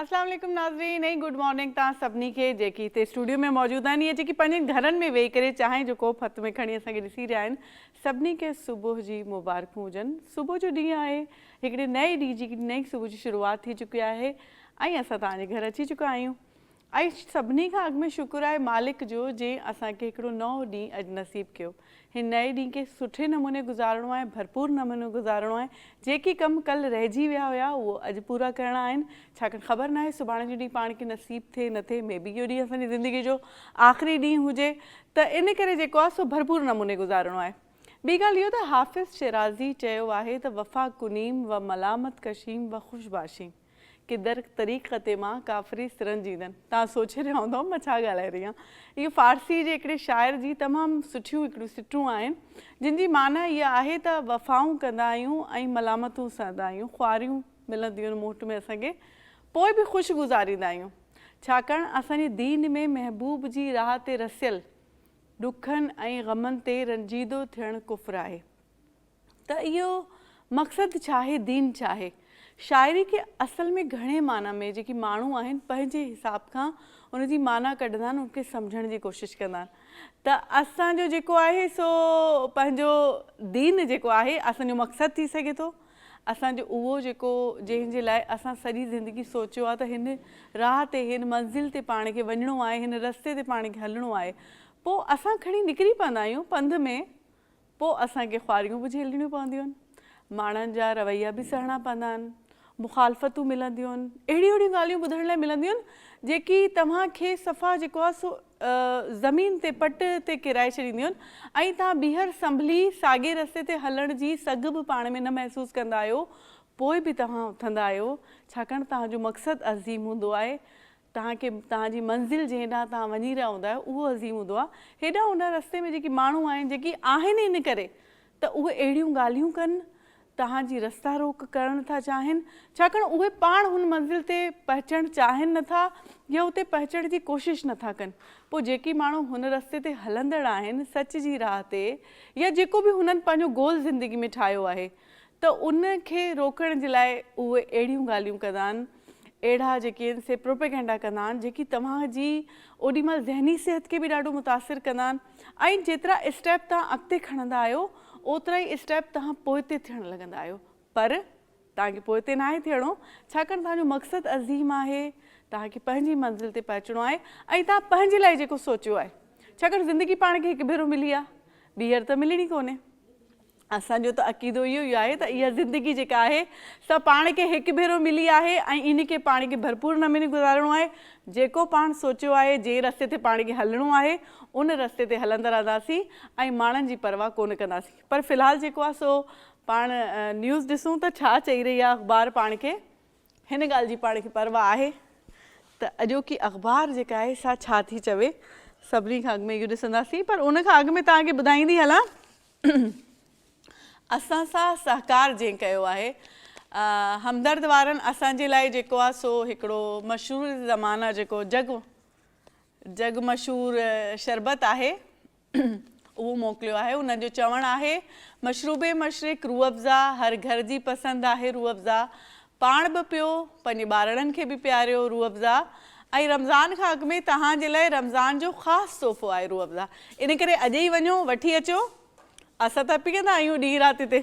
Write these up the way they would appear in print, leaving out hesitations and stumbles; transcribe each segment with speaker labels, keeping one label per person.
Speaker 1: اسلام عليڪم ناظرين ۽ گڊ مارننگ توهان سڀني کي جيڪي هتي اسٽوڊيو ۾ موجود آهن يا جيڪي پنهنجن گهرن ۾ ويهي ڪري چانهه جو ڪوپ هٿ ۾ کڻي اسان کي ڏسي رهيا آهن سڀني کي صبح جي مبارڪون هجن صبح جو ڏينهن آهي هڪڙي نئين ڏينهن جي نئين صبح جي شروعات ٿي چڪي آهي ۽ اسان توهان جي گهر اچي چڪا آهيون ۽ سڀني کان اڳ ۾ شڪر آهي مالڪ جو جنهن اسان کي هڪڙو نئون ڏينهن اڄ نصيب ڪيو. هن نئين ڏينهن کي سٺي نموني گذارڻو آهي، ڀرپور نموني گذارڻو آهي. جيڪي ڪم ڪلهه رهجي ويا هيا اهو اڄ پورا ڪرڻا آهن، ڇاڪاڻ خبر ناهي سڀاڻي جو ڏينهن پاڻ کي نصيب ٿئي نه ٿئي، مي بي اهو ڏينهن اسان جي زندگي جو آخري ڏينهن هجي ته ان ڪري جيڪو آهي سو ڀرپور نموني گذارڻو آهي. ٻي ڳالهه اهو ته حافظ شيرازي چيو آهي ته وفا ڪنيم و ملامت ڪشيم و خوش باشيم. ڪي در طريقت مان ڪافري سرنجيدن. توهان سوچي رهيا هوندؤ مان ڇا ڳالهائي رهي آهيان. اهو فارسي جي هڪڙي شاعر جي تمام سٺيون هڪڙيون سٽون آهن، جن جي معنيٰ اها آهي ته وفائون ڪندا آهيون ۽ ملامتون سهندا آهيون، خواريون ملنديون آهن موٽ ۾ اسان کي، پوء به خوش گذاريندا آهيون. ڇاڪاڻ اسان جي دين ۾ محبوب جي راهه تي رسيل ڏکن ۽ غمن تي رنجيدو ٿيڻ ڪفر آهي. ته اهو مقصد ڇا آهي، دين ڇا آهي؟ شاعري کي اصل ۾ گهڻي معنيٰ ۾ جيڪي ماڻهو آهن پنهنجي حساب کان ان جي معنيٰ ڪڍندا آهن ان کي سمجهڻ جي ڪوشش ڪندا آهن ته اسان جو جيڪو آهي سو پنهنجو دين جيڪو آهي اسان جو مقصد ٿي سگهي ٿو اسان جو اهو جيڪو جنهن جي لاء اسان سڄي زندگي سوچيو آهي ته هن راهه تي هن منزل تي پاڻ کي وڃڻو آهي هن رستي تي پاڻ کي هلڻو آهي پوء اسان کڻي نڪري پوندا آهيون پنڌ ۾ پوء اسان کي خواريون به جهيلڻيون پونديون آهن، ماڻهن جا رويا به سهڻا پوندا آهن، مخالفتون ملنديون آهن، اهڙيون اهڙيون ڳالهيون ٻڌڻ لاء ملنديون آهن، جيڪي توهان کي صفا جيڪو آهي سو زمين تي پٽ تي ڪيرائي ڇڏينديون آهن ۽ توهان ٻيهر سنڀلي ساڳئي رستي تي هلڻ جي سگهه به پاڻ ۾ نه محسوس ڪندا آهيو، پوء به توهان اٿندا آهيو، ڇاڪاڻ توهان جو مقصد عظيم هوندو آهي، توهان کي توهان جي منزل جنهن ڏانهن توهان وڃي رهيا هوندا آهيو اهو عظيم هوندو آهي. هيڏانهن ان رستي ۾ جيڪي ماڻهو آهن جيڪي آهن ئي ان ڪري ته اهي اهڙيون ڳالهيون ڪن، توهان جي رستا روڪ ڪرڻ ٿا چاهين، ڇاڪاڻ اهي پاڻ هن منزل تي پهچڻ چاهين نه ٿا يا اتي پهچڻ جي ڪوشش نه ٿا ڪن. پوء جيڪي ماڻهو هن رستي تي هلندڙ آهن سچ جي راهه تي يا جيڪو به هنن پنهنجو گول زندگي ۾ ٺاهيو آهي ته ان کي روڪڻ جي لاء اهي اهڙيون ڳالهيون ڪندا آهن. اهڙا جيڪي آهن سي پروپيگنڊا ڪندا آهن جيڪي توهان جي اوڏي مهل ذهني صحت کي به ڏاڍو متاثر ڪندا آهن ۽ جيترا اسٽيپ توهان اڳتي کڻندا آهيو اوترا ئي اسٽيپ توهان پوئتي ٿيڻ لڳندا آهيو پر توهان کي پوئتي ناهي ٿيڻو ڇاڪاڻ توهان جو مقصد عظيم آهي توهان کي پنهنجي منزل تي پهچڻو آهي ۽ توهان پنهنجي لاء جيڪو سوچيو آهي ڇاڪاڻ زندگي پاڻ کي هڪ ڀيرو ملي آهي ٻيهر ته ملڻي ڪونهي. اسان جو ته عقيدو اهو ئي آهي ته اها زندگي جيڪا آهي سا پاڻ کي هڪ ڀيرو ملي آهي ۽ ان کي پاڻ کي ڀرپور نموني گذارڻو آهي. جيڪو پاڻ سوچيو آهي، جنهن رستي تي پاڻ کي هلڻو آهي، ان رستي تي هلندا رهنداسين ۽ ماڻهن جي پرواهه ڪونه ڪنداسين. پر في الحال جيڪو آهي سو پاڻ نيوز ڏسون ته ڇا چئي رهي آهي اخبار پاڻ کي. هن ڳالهه جي پاڻ کي پرواهه آهي ته اڄوڪي اخبار جيڪا آهي سا ڇا ٿي چوي. سڀني کان اڳ ۾ اهو ڏسنداسين پر ان کان اڳ ۾ توهان کي ٻڌائيندي هلان اسان سان سهڪار جنهن ڪيو آهي همدرد وارن اسان جي لاء جيڪو آهي سو هڪڙو مشهور زمانه جيڪو جڳ جڳ مشهور شربت آهي اهو موڪليو آهي انهن جو چوڻ آهي مشروب مشرق روح افزا هر گهر جي پسند آهي روح افزا پاڻ به پيو، پنهنجي ٻارڙن کي به پياريو روح افزا ۽ رمضان کان اڳ ۾ توهان جي لاء رمضان جو خاص تحفو آهي روح افزا ان ڪري اڄ ئي وڃو وٺي اچو اسان ته پيئندا آهيون ڏينهن رات هتي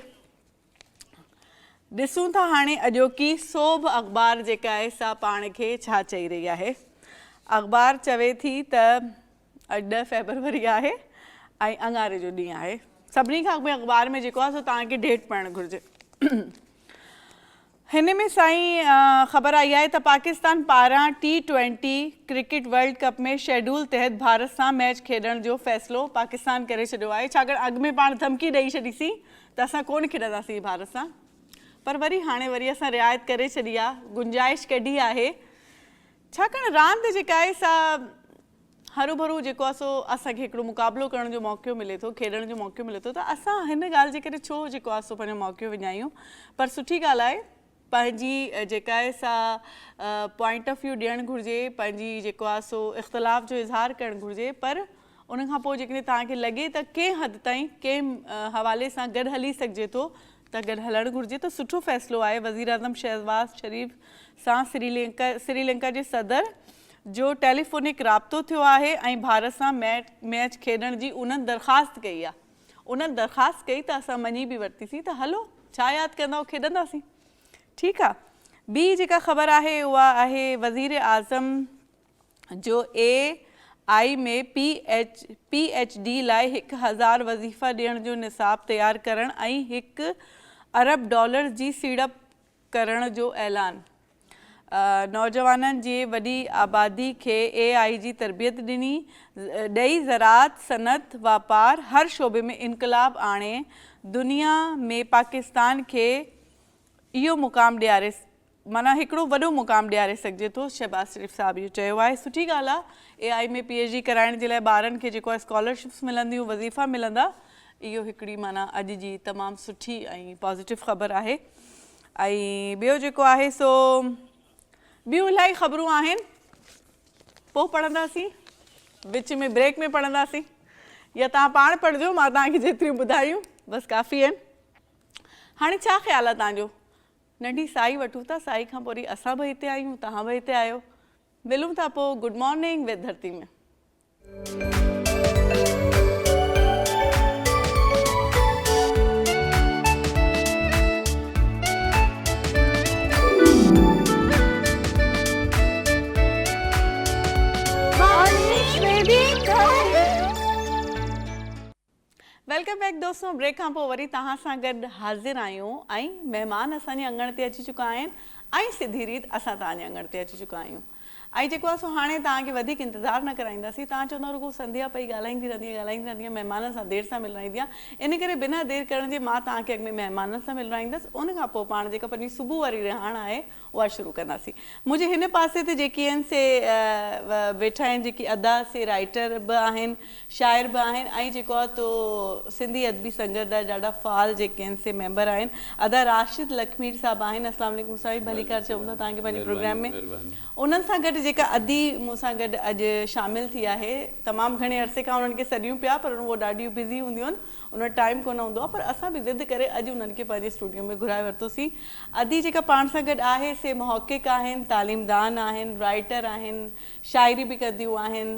Speaker 1: ڏسون ٿا هاڻي اڄوڪي سوڀ اخبار جيڪا آهي سا پاڻ کي ڇا چئي رهي آهي اخبار چوي ٿي ته اڄ ڏهه فيبروري آهي ۽ اڱاري جو ڏينهن آهي سڀني کان اڳ ۾ اخبار ۾ جيڪو آهي سو توهان کي ڊيٽ پڙهڻ گهرجي هن ۾ سائين خبر آئي آهي ته پاڪستان پاران T twenty cricket world cup ۾ schedule تحت ڀارت سان ميچ کيڏڻ جو فيصلو پاڪستان ڪري ڇڏيو آهي ڇاڪاڻ اڳ ۾ پاڻ ڌمڪي ڏئي ڇڏي سين ته اسان ڪونه کيڏنداسين ڀارت سان پر وري هاڻي وري اسان رعايت ڪري ڇڏي آهي گنجائش ڪڍي آهي ڇاڪاڻ راند جيڪا آهي سا هروڀرو جيڪو آهي سو اسان کي هڪڙو مقابلو ڪرڻ جو موقعو ملي ٿو، کيڏڻ جو موقعو ملي ٿو ته اسان هن ڳالهه جي ڪري ڇو جيڪو آهي سو پنهنجو موقعو وڃايون پر سٺي ڳالهه آهي پنهنجي جيڪا آهي سا پوائنٽ آف ويو ڏيڻ گهرجي پنهنجي جيڪو آهي سو اختلاف جو اظهار ڪرڻ گهرجي پر ان کان پوء جيڪڏهن توهان کي لڳي ته ڪنهن حد تائين ڪنهن حوالي سان گڏ هلي سگهجي ٿو ته گڏ هلڻ گهرجي ته سٺو فيصلو آهي، وزيراعظم شهباز شريف سان سريلنڪا جي صدر جو ٽيليفونڪ رابطو ٿيو آهي ۽ ڀارت سان ميچ کيڏڻ جي انهن درخواست ڪئي آهي، انهن درخواست ڪئي ته اسان مڃي به ورتيسين ته هلو ڇا ياد ڪندؤ کيڏنداسين ٺيڪ آهي. ٻي جيڪا خبر آهي اها آهي وزيراعظم جو اي آء ۾ پي ايڇ ڊي لاء 1000 وظيفا ڏيڻ جو نصاب تيار ڪرڻ ۽ هڪ ارب ڊالرز جي سيڙپ ڪرڻ جو اعلان. نوجوانن جي وڏي آبادي کي اي آء جي تربيت ڏني ڏئي زراعت، صنعت، واپار هر شعبي ۾ انقلاب آڻي دنيا ۾ پاڪستان کي اهو مقام ڏياري معنيٰ هڪڙو وڏو مقام ڏياري سگهجي ٿو شهباز شريف صاحب اهو چيو آهي سٺي ڳالهه آهي اي آء ۾ پي ايڇ ڊي ڪرائڻ جي لاء ٻارن کي جيڪو آهي اسڪالرشپس ملنديون وظيفا ملندا اهو هڪڙي معنيٰ اڄ جي تمام سٺي ۽ پازيٽو خبر آهي ۽ ٻيو جيڪو آهي سو ٻيون الاهي خبرون آهن پوء پڙهنداسين وچ ۾ بريڪ ۾ پڙهنداسين يا توهان پاڻ پڙهجو مان توهان کي جيتريون ٻڌايون بس ڪافي آهن هاڻي ڇا خيال آهي توهان جو ننڍي سائي وٺون ٿا سائي کان پوء وري اسان به هتي آهيون توهان به هتي آهيو ملون ٿا پوء گڊ مارننگ ود ڌرتي ۾. Welcome back دوستو بريڪ کان پوء وري توهان سان گڏ حاضر آهيون ۽ مهمان اسان جي اڱڻ تي اچي چڪا آهن ۽ سڌي ريت اسان توهان جي اڱڻ تي اچي چڪا آهيون ۽ جيڪو آهي سو هاڻي توهان کي وڌيڪ انتظار نه ڪرائينداسين توهان چوندا رڳو سنڌيا پئي ڳالهائيندي رهندي آهي ڳالهائيندي رهندي آهي مهمانن سان دير سان ملرائيندي آهي ان ڪري بنا دير ڪرڻ جي مان توهان کي اڳ ۾ مهمانن سان ملرائيندس ان کان پوء پاڻ جيڪا پنهنجي صبح واري رهاڻ آهي اها شروع ڪنداسين. منهنجي هن پاسي تي جيڪي آهن سي ويٺا آهن جيڪي ادا سي رائيٽر به آهن شاعر به آهن ۽ جيڪو آهي تو سنڌي ادبي سنگت جا ڏاڍا فعال جيڪي آهن سي ميمبر آهن ادا راشد لکمير صاحب آهن السلام عليڪم سائين ڀليڪار چئون ٿا توهان کي پنهنجي پروگرام ۾ انهن سان گڏ جيڪا ادي مون سان گڏ اڄ شامل ٿي آهي تمام گهڻي عرصي کان انهن کي سڏيون پيا پر اهو ڏاڍيون بزي هونديون آهن ان وٽ ٽائيم ڪونه هوندو آهي پر اسان به ضد ڪري اڄ انهن کي پنهنجي اسٽوڊيو ۾ گهرائي ورتوسين. ادي جيڪا پاڻ سان گڏ آهي سي محقق آهن، تعليمدان آهن، رائيٽر آهن، شاعري به ڪنديون آهن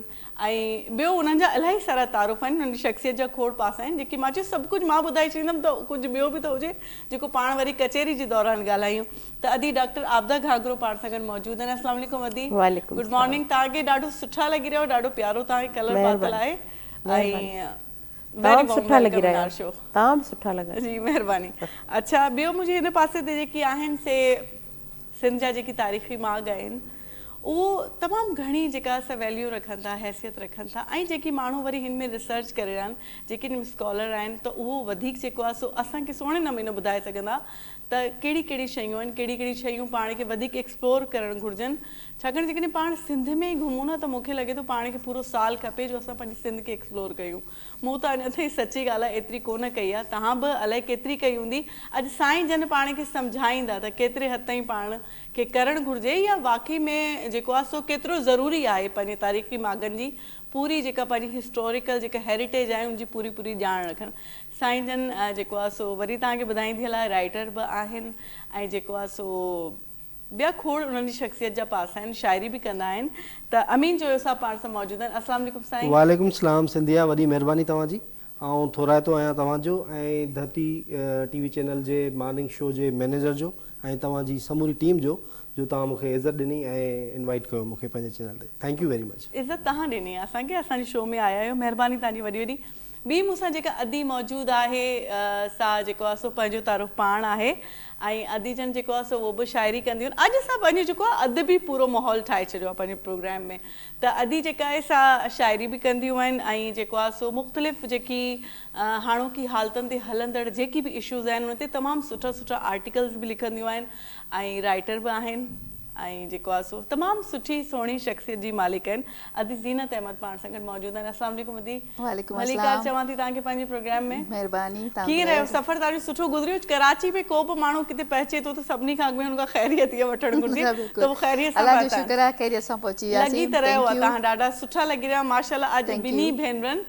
Speaker 1: ۽ ٻيو انهن جا الاهي سارا تعارف آهن، انهن جي شخصيت جا کوڙ پاسا آهن جيڪي مان چيو سڀ ڪجهه مان ٻڌائي ڇڏيندم ته ڪجهه ٻيو به ته هجي جيڪو پاڻ وري ڪچهري جي دوران ڳالهايون ته ادي ڊاڪٽر عابده گهاگهرو پاڻ سان گڏ موجود آهن. السلام عليڪم ادي.
Speaker 2: وعليڪم
Speaker 1: گڊ
Speaker 2: السلام.
Speaker 1: مارننگ. توهان کي ڏاڍو سٺا لڳي رهيا آهيو ڏاڍو پيارو توهان کي ڪلر پاتل آهي
Speaker 2: مهرباني.
Speaker 1: ۽
Speaker 2: تمام سٺا لڳي رهيا آهيو تمام سٺا لڳا
Speaker 1: جي مهرباني اڇا ٻيو منهنجي هن پاسي تي جيڪي آهن سي سنڌ جا جيڪي تاريخي ماڳ آهن اهو تمام گهڻي جيڪا سا ويليو رکن ٿا حيثيت رکن ٿا ۽ جيڪي ماڻهو وري هن ۾ ريسرچ ڪري رهيا آهن جيڪي هن ۾ اسڪالر آهن ته اهو وڌيڪ جيڪو آهي سو اسان کي سهڻي نموني ٻڌائي سگهندا ته ڪهڙي ڪهڙي شيون آهن ڪهڙي ڪهڙي شيون پاڻ کي وڌيڪ ايڪسپلور ڪرڻ گهرجن ڇاڪاڻ جيڪڏهن پاڻ سنڌ ۾ ئي گهمون نه ته مون کي لڳي ٿو پاڻ کي پورو سال کپي جو اسان پنهنجي سنڌ کي ايڪسپلور ڪيون. مون ته اڃا تائين سچي ڳالهه آهي ايتري ڪونه ڪئي آهي. توهان به الائي ڪيتري ڪئي هوندي. اڄ سائين جن پاڻ کي سمجهائيندا ته ڪيتري حد تائين پاڻ کي ڪرڻ گهرجي يا واقعي ۾ جيڪو آهي سو ڪيترو ضروري آهي پنهنجي تاريخي ماڳن جي پوري جيڪا پنهنجي هسٽوريڪل جيڪا هيريٽيج آهي ان جي پوري پوري ڄاڻ رکڻ. سائين جن جيڪو آهي سو وري توهان کي ٻڌائيندي هلان رائيٽر به آهن ۽ جيڪو آهي سو ٻيا کوڙ انهن جي شخصيت جا پاسا آهن شاعري به ڪندا آهن ته امين جويو صاحب پاڻ سان موجود آهن السلام عليڪم سائين.
Speaker 3: وعليڪم السلام سنڌيا وڏي مهرباني توهان جي آئون ٿورائتو آهيان توهان جو ۽ ڌرتي ٽي وي چينل جي مارننگ شو جي مئنيجر جو ۽ توهان جي سموري ٽيم جو جو توهان مون کي عزت ڏني ۽ انوائيٽ ڪيو مون کي پنهنجي چينل تي thank you very much.
Speaker 1: عزت توهان ڏني اسان کي اسان جي شو ۾ آيا آهيو مهرباني توهان جي وڏي وڏي ٻي مون سان جيڪا ادي موجود آهي سا جيڪو آهي سو پنهنجو تعارف پاڻ آهي ۽ ادي جن جيڪو آهي سو اهو به شاعري ڪنديون آهن اڄ اسان پنهنجو جيڪو آهي ادبي پورو ماحول ٺاهي ڇڏيو آهي پنهنجي پروگرام ۾ ته ادي جيڪا آهي سا شاعري به ڪنديون آهن ۽ جيڪو آهي سو مختلف جيڪي هاڻوڪي حالتن تي هلندڙ جيڪي به اشوز آهن ان تي تمام سٺا سٺا آرٽيڪلز به لکنديون آهن ۽ رائيٽر به آهن ۽ جيڪو آهي سو تمام سٺي سهڻي شخصيت جي مالڪ آهن ادي زينت احمد پاڻ سان گڏ موجود آهن السلام عليڪم ادي
Speaker 4: وعليڪم
Speaker 1: ڀليڪار
Speaker 4: السلام
Speaker 1: چوان ٿي توهان کي پنهنجي پروگرام ۾
Speaker 4: مهرباني توهان
Speaker 1: ڪيئن رهيو
Speaker 4: ٻڌايو
Speaker 1: سفر توهان جو سٺو گذريو ڪراچي ۾ ڪو به ماڻهو ڪٿي پهچي ٿو ته سڀني کان اڳ ۾ هن کان خيريت اها وٺڻ گهرجي ته
Speaker 4: بلڪل
Speaker 1: هو خيريت سان
Speaker 4: الله جو
Speaker 1: پهتا آهن
Speaker 4: شڪر آهي خيريت سان پهچي
Speaker 1: لڳي
Speaker 4: وياسين
Speaker 1: ته رهيو
Speaker 4: thank
Speaker 1: آهي
Speaker 4: يو
Speaker 1: توهان ڏاڍا سٺا لڳي رهيا ماشاءالله اڄ
Speaker 4: thank
Speaker 1: ٻنهي
Speaker 4: يو
Speaker 1: ڀينرن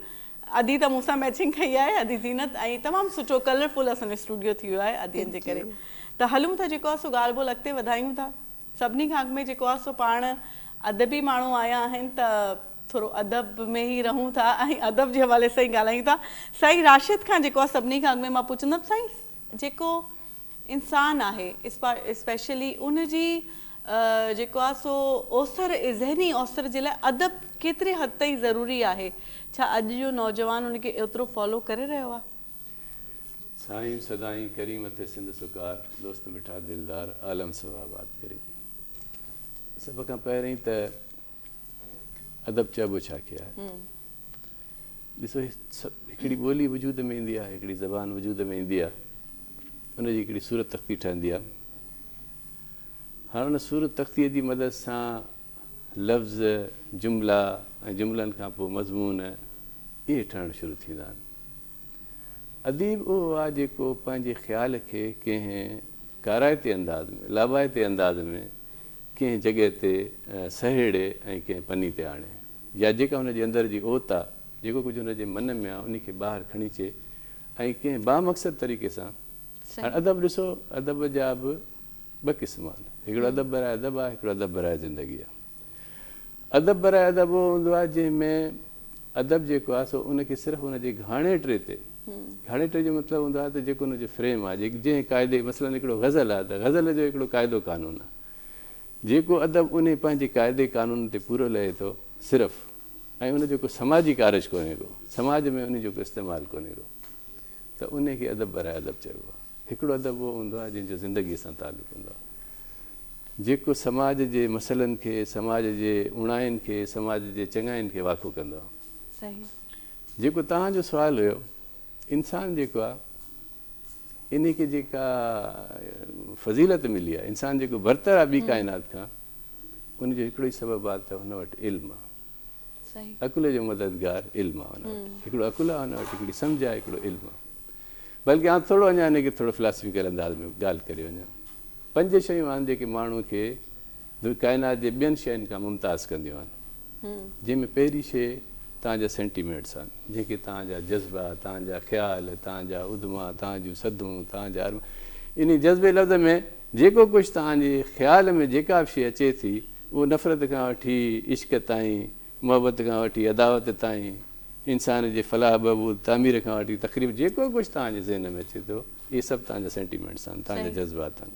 Speaker 1: ادي ته مون سان ميچنگ ڪئي آهي ادي زينت ۽ تمام سٺو ڪلرفل اسان جو اسٽوڊيو ٿي ويو آهي ادين جي ڪري ته هلون ٿا جيڪو آهي سو ڳالهه ٻولهه اڳتي وڌايون ٿا سڀني کان اڳ ۾ جيڪو آهي سو پاڻ ادبي ماڻهو آيا آهن ته ٿورو ادب ۾ ئي رهون ٿا ۽ ادب جي حوالي سان ئي ڳالهايون ٿا سائين راشد کان جيڪو آهي سڀني کان اڳ ۾ مان پڇندم سائين جيڪو انسان آهي اسپيشلي ان جي جيڪو آهي سو اوسر ذهني اوسر جي لاء ادب ڪيتري حد تائين ضروري آهي ڇا اڄ جو نوجوان ان کي ايترو فالو ڪري رهيو آهي؟
Speaker 4: سائين سدائين ڪريم تي سنڌ سڪار دوست مٺا دلدار عالم سڀ آباد ڪريم سڀ کان پهرين ته ادب چئبو ڇا کي آهي ڏسو هڪڙي ٻولي وجود ۾ ايندي آهي هڪڙي زبان وجود ۾ ايندي آهي ان جي هڪڙي صورت تختي ٺهندي آهي هاڻ ان صورت تختي جي مدد سان لفظ جملا ۽ جملن کان پوء مضمون اهي ٺهڻ شروع ٿيندا آهن اديب اهو آهي جيڪو پنهنجي خيال کي ڪنهن ڪارائتي انداز ۾ لاڀائتي انداز ۾ ڪنهن جڳهه تي سهيڙي ۽ ڪنهن پني تي آڻي يا جيڪا هن جي اندر جي اوت آ، جيڪو ڪجهه هن جي من ۾ آ، انهي کي ٻاهر کڻي اچي ۽ ڪنهن بامقصد طريقي سان. هاڻ ادب ڏسو، ادب جا به ٻه قسم آهن. هڪڙو ادب براء ادب آ، هڪڙو ادب براء زندگي آ. ادب براء ادب اهو هوندو آ جنهن ۾ ادب جيڪو آ سو ان کي صرف ان جي گهاڻيٽي تي، گهاڻيٽي جو مطلب هوندو آ ته جيڪو ان جو فريم آ، جنهن قاعدي، مثلاً هڪڙو غزل آ ته غزل جو هڪڙو قاعدو قانون آ. جيڪو ادب انهي پنهنجي قاعدي قانون تي پورو لهي ٿو صرف ۽ ان جو ڪو سماجي ڪارج ڪونهي ڪو، سماج ۾ انهي جو ڪو استعمال ڪونهي ڪو ته انهي کي ادب براء ادب چئبو آهي. هڪڙو ادب اهو هوندو آهي جنهن جو زندگيء سان تعلق هوندو آهي. جيڪو سماج جي مسئلن کي، سماج جي اوڻاين کي، سماج جي چڱاين کي واکو ڪندو آهي. جيڪو توهان جو سوال هيو، انسان جيڪو آهي انهي کي جيڪا فضيلت ملي آهي، انسان جيڪو برتر آهي ٻي ڪائنات کان، ان جو هڪڙو ئي سبب آهي ته هن وٽ علم آهي. عقل جو مددگار علم آهي هن وٽ. هڪڙو عقل آهي هن وٽ، هڪڙي سمجهه آهي، هڪڙو علم آهي. بلڪه آئون ٿورو اڃا ان کي ٿورو فلاسفيڪل انداز ۾ ڳالهه ڪري وڃان. پنج شيون آهن جيڪي ماڻهوء کي ڪائنات جي ٻين شين کان ممتاز ڪنديون آهن. جنهن ۾ پهرين شيء توهان جا سينٽيمينٽس آهن، جنهن کي توهان جا جذبا، توهان جا خيال، توهان جا اڌما، توهان جون سڌون، توهان جا ارمان، انهي جذبي لفظ ۾ جيڪو ڪجهه توهان جي خيال ۾ جيڪا به شيء اچي ٿي، اهو نفرت کان وٺي عشق تائين، محبت کان وٺي عداوت تائين، انسان جي فلاح بهبود، تعمير کان وٺي تخريب، جيڪو ڪجهه توهان جي ذهن ۾ اچي ٿو، اهي سڀ توهان جا سينٽيمينٽس آهن، توهان جا جذبات آهن.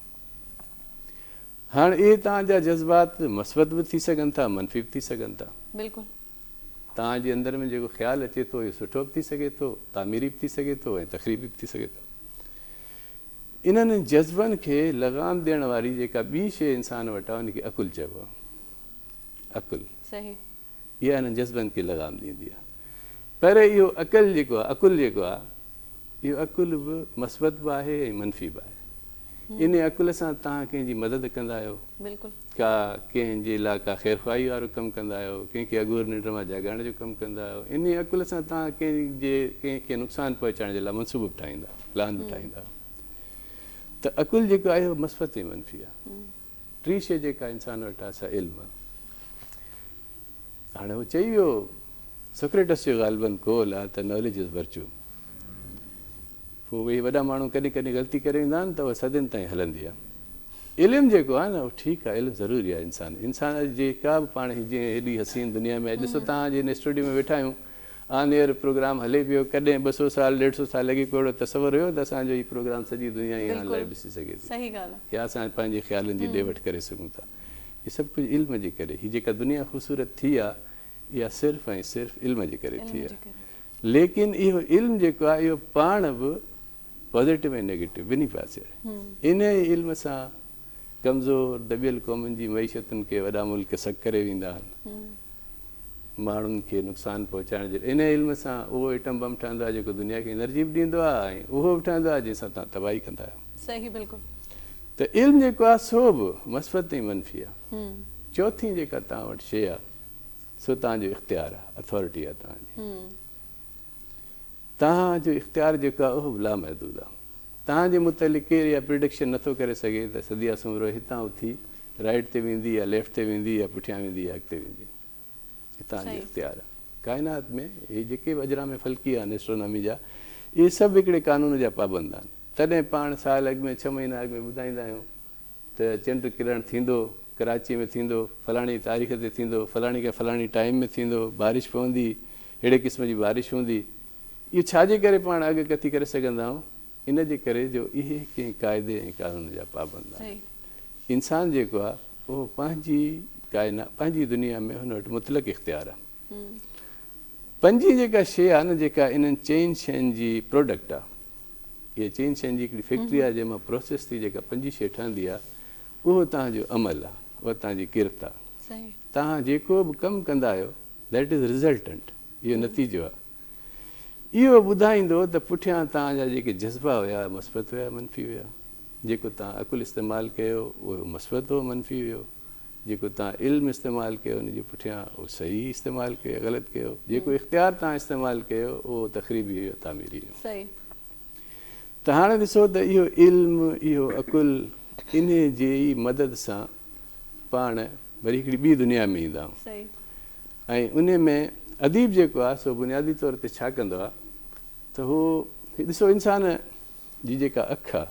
Speaker 4: هاڻ اهي توهان جا جذبات مثبت به ٿي سگهن ٿا، منفي به ٿي سگهن ٿا.
Speaker 1: بلڪل.
Speaker 4: توهان جي اندر ۾ جيڪو خيال اچي ٿو اهو سٺو به ٿي سگهي ٿو، تعميري به ٿي سگهي ٿو ۽ تخريبي به ٿي سگهي ٿو. انهن جذبن کي لغام ڏيڻ واري جيڪا ٻي شيء انسان وٽ آهي ان کي عقل چئبو آهي. عقل.
Speaker 1: صحيح.
Speaker 4: اها انهن جذبن کي لغام ڏيندي آهي. پر اهو عقل جيڪو آهي، عقل جيڪو آهي، اهو عقل به مثبت به آهي ۽ منفي به آهي. انهي عقل سان توهان ڪنهن جي مدد ڪندا آهيو،
Speaker 1: بلڪل.
Speaker 4: ڪا ڪنهن جي لاء ڪا خيرخواهي وارو ڪم ڪندا آهيو، ڪنهن کي اگهور ننڊ مان جاڳائڻ جو ڪم ڪندا آهيو، انهي عقل سان توهان ڪنهن جي ڪنهن کي نقصان پهچائڻ جي لاء منصوبو به ٺاهيندا، پلان به ٺاهيندا آهيو. ته عقل جيڪو آهي اهو مثبت ۽ منفي آهي. ٽين شيء جيڪا انسان وٽ آهي سا علم آهي. هاڻي هو چئي ويو سوڪريٽس جو غالباً قول آهي ته ناليج از ورچو. پوء اهي وڏا ماڻهو ڪڏهن ڪڏهن غلطي ڪري ويندا آهن ته اها صدين تائين هلندي آهي. علم جيڪو آهي نه اهو ٺيڪ آهي، علم ضروري آهي انسان انسان اڄ جيڪا به پاڻ هي جيئن هيڏي حسين دنيا ۾ اڄ ڏسو توهان جي هن اسٽوڊيو ۾ ويٺا آهيون آن ايئر پروگرام هلي پيو ڪڏهن ٻه سو سال ڏيڍ سو سال اڳي ڪو اهڙو تصور هيو ته اسان جو هي پروگرام سڄي دنيا ائين آن لائيو ڏسي سگهي ٿي يا اسان پنهنجي خيالن جي ڏي وٺ ڪري سگهون ٿا. هي سڀ ڪجهه علم جي ڪري هي جيڪا دنيا خوبصورت ٿي آهي اها صرف ۽ صرف علم جي ڪري ٿي آهي. ليڪن اهو علم جيڪو آهي اهو پاڻ به پازيٽو ۽ نيگيٽو ٻنهي پاسي آهي. انهيء علم سان ڪمزور دٻيل قومن جي معيشتن کي وڏا ملڪ سڪ ڪري ويندا آهن. ماڻهن کي نقصان پهچائڻ جي انهيء علم سان اهو ايٽم بم ٺهندو آهي جيڪو دنيا کي انرجي به ڏيندو آهي ۽ اهو به ٺهندو آهي جنهن سان توهان تباهي ڪندا آهيو.
Speaker 1: صحيح بلڪل.
Speaker 4: ته علم جيڪو آهي سو به مثبت ۽ منفي آهي. چوٿين جيڪا توهان وٽ شيء آهي سو توهان جو اختيار آهي، اٿارٽي آهي توهان جي. توهان جو اختيار جيڪو آهي اهو به لامحدود آهي. توهان جي متعلق ڪير اها پريڊڪشن نٿو ڪري سگهي ته صديا سومرو هتان اٿي رائيٽ تي ويندي يا ليفٽ تي ويندي يا پٺيان ويندي يا اڳتي ويندي. هي توهان جو اختيار آهي. ڪائنات ۾ هي جيڪي به اجرام فلڪي آهن اسٽرونامي جا، اهي سڀ هڪڙي قانون جا پابند آهن. تڏهن پاڻ سال اڳ ۾ ڇهه مهينا اڳ ۾ ٻڌائيندا آهيون ته چنڊ ڪرڻ ٿيندو، ڪراچيء ۾ ٿيندو، فلاڻي تاريخ تي ٿيندو، فلاڻي کان فلاڻي ٽائيم ۾ ٿيندو، بارش پوندي، ههڙي قسم جي بارش هوندي. اهو ڇا جي ڪري پاڻ اڳڪٿي ڪري سگهندا آهيون؟ ان جي ڪري جو اهي ڪنهن قاعدي ۽ قانون جا پابند آهن. انسان جيڪو آهي اهو پنهنجي ڪائنات، پنهنجي دنيا ۾ هن وٽ مطلق اختيار آهي. پنجين جيڪا شيء آهي نه جيڪا انهن چئن شين جي پروڊڪٽ آهي، اها چئن شين جي هڪڙي فيڪٽري آهي جنهن مان پروسيس ٿي جيڪا پنجين شيء ٺهندي آهي اهو توهان جو عمل آهي، اها توهان جي ڪرت آهي. توهان جيڪو به ڪم ڪندا آهيو That is resultant، اهو نتيجو آهي. اهو ٻڌائيندو ته پٺيان توهان جا جيڪي جذبا هيا مثبت هيا منفي هيا. جيڪو توهان عقل استعمال ڪيو اهو مثبت هو منفي هيو. جيڪو توهان علم استعمال ڪيو ان جي پٺيان اهو صحيح استعمال ڪيو يا غلط ڪيو. جيڪو اختيار توهان استعمال ڪيو اهو تخريبي هيو يا تعميري هيو. ته هاڻي ڏسو ته اهو علم اهو عقل انهي جي ئي مدد سان پاڻ وري هڪڙي ٻي دنيا ۾ ايندا آهيون ۽ انهي ۾ اديب جيڪو آهي سو بنيادي طور تي ڇا ڪندو آهي ته هو ڏسو انسان جي جيڪا اک آهي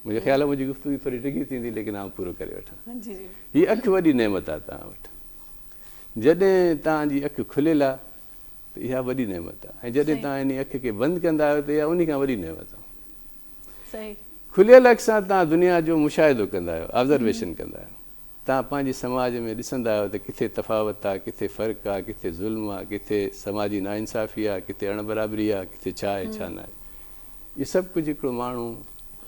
Speaker 4: منهنجي خيال آهي منهنجي گفتگو ٿوري ڊگهي ٿيندي ليڪن آئون پورو ڪري وٺان هي اک وڏي نعمت آهي توهان وٽ جڏهن توهان جي اک کليل آهي ته اها وڏي نعمت آهي ۽ جڏهن توهان انهي اک کي بند ڪندا آهيو ته اها انهي کان وڏي نعمت آهي. کليل اک سان توهان دنيا جو مشاهدو ڪندا آهيو، آبزرويشن ڪندا آهيو. توهان پنهنجي سماج ۾ ڏسندا آهيو ته ڪٿي تفاوت آهي، ڪٿي فرق آهي، ڪٿي ظلم آهي، ڪٿي سماجي ناانصافي آهي، ڪٿي اڻ برابري آهي، ڪٿي ڇا آهي ڇا ناهي. اهو سڀ ڪجهه هڪڙو ماڻهو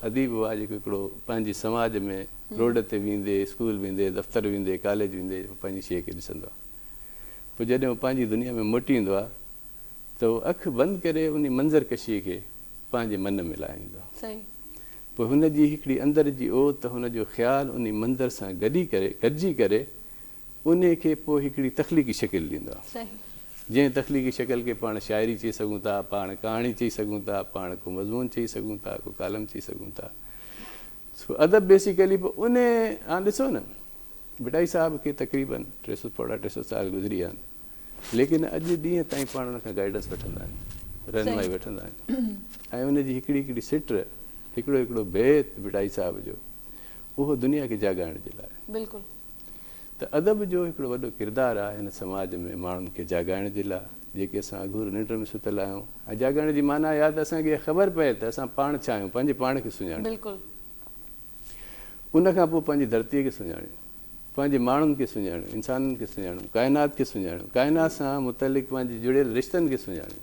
Speaker 4: اديب آهي جيڪو هڪڙو پنهنجي سماج ۾ روڊ تي ويندي، اسڪول ويندي، دفتر ويندي، ڪاليج ويندي پنهنجي شيء کي ڏسندو آهي. پوء جڏهن هو پنهنجي دنيا ۾ موٽي ايندو آهي ته هو اک بند ڪري انهي منظر ڪشيء کي پنهنجي من ۾ لاهيندو آهي. پوء هن جي هڪڙي اندر جي اوت هن جو خيال انهي منظر سان گڏي ڪري گڏجي ڪري انهي کي پوء هڪڙي تخليقي شڪل ڏيندو آهي. جنهن تخليقي شڪل کي پاڻ شاعري چئي سگهون ٿا، پاڻ ڪهاڻي چئي سگهون ٿا، پاڻ ڪو مضمون چئي سگهون ٿا، ڪو ڪالم چئي سگهون ٿا. سو ادب بيسيڪلي پوء انهي هاڻ ڏسو نه ڀٽائي صاحب کي تقريبن ٽي سو پوڻا ٽي سو سال گذري ويا آهن ليڪن اڄ ڏينهن تائين پاڻ ان کان گائيڊنس وٺندا آهن رهنمائي وٺندا آهن ۽ ان جي هڪڙي هڪڙي سٽ هڪڙو هڪڙو بيت ڀٽائي صاحب جو اهو دنيا کي جاڳائڻ جي لاء
Speaker 1: بلڪل
Speaker 4: ته ادب جو هڪڙو وڏو ڪردار آهي هن سماج ۾ ماڻهن کي جاڳائڻ جي لاء جيڪي اسان اگهور ننڊ ۾ ستل آهيون ۽ جاڳائڻ جي معنيٰ اها ته اسان کي اها خبر پئي ته اسان پاڻ ڇا آهيون پنهنجي پاڻ کي سڃاڻيون
Speaker 1: بلڪل
Speaker 4: ان کان پوء پنهنجي ڌرتيء کي سڃاڻيون پنهنجي ماڻهن کي سڃاڻيون انسانن کي سڃاڻيون ڪائنات کي سڃاڻيون ڪائنات سان متعلق پنهنجي جڙيل رشتن کي سڃاڻيون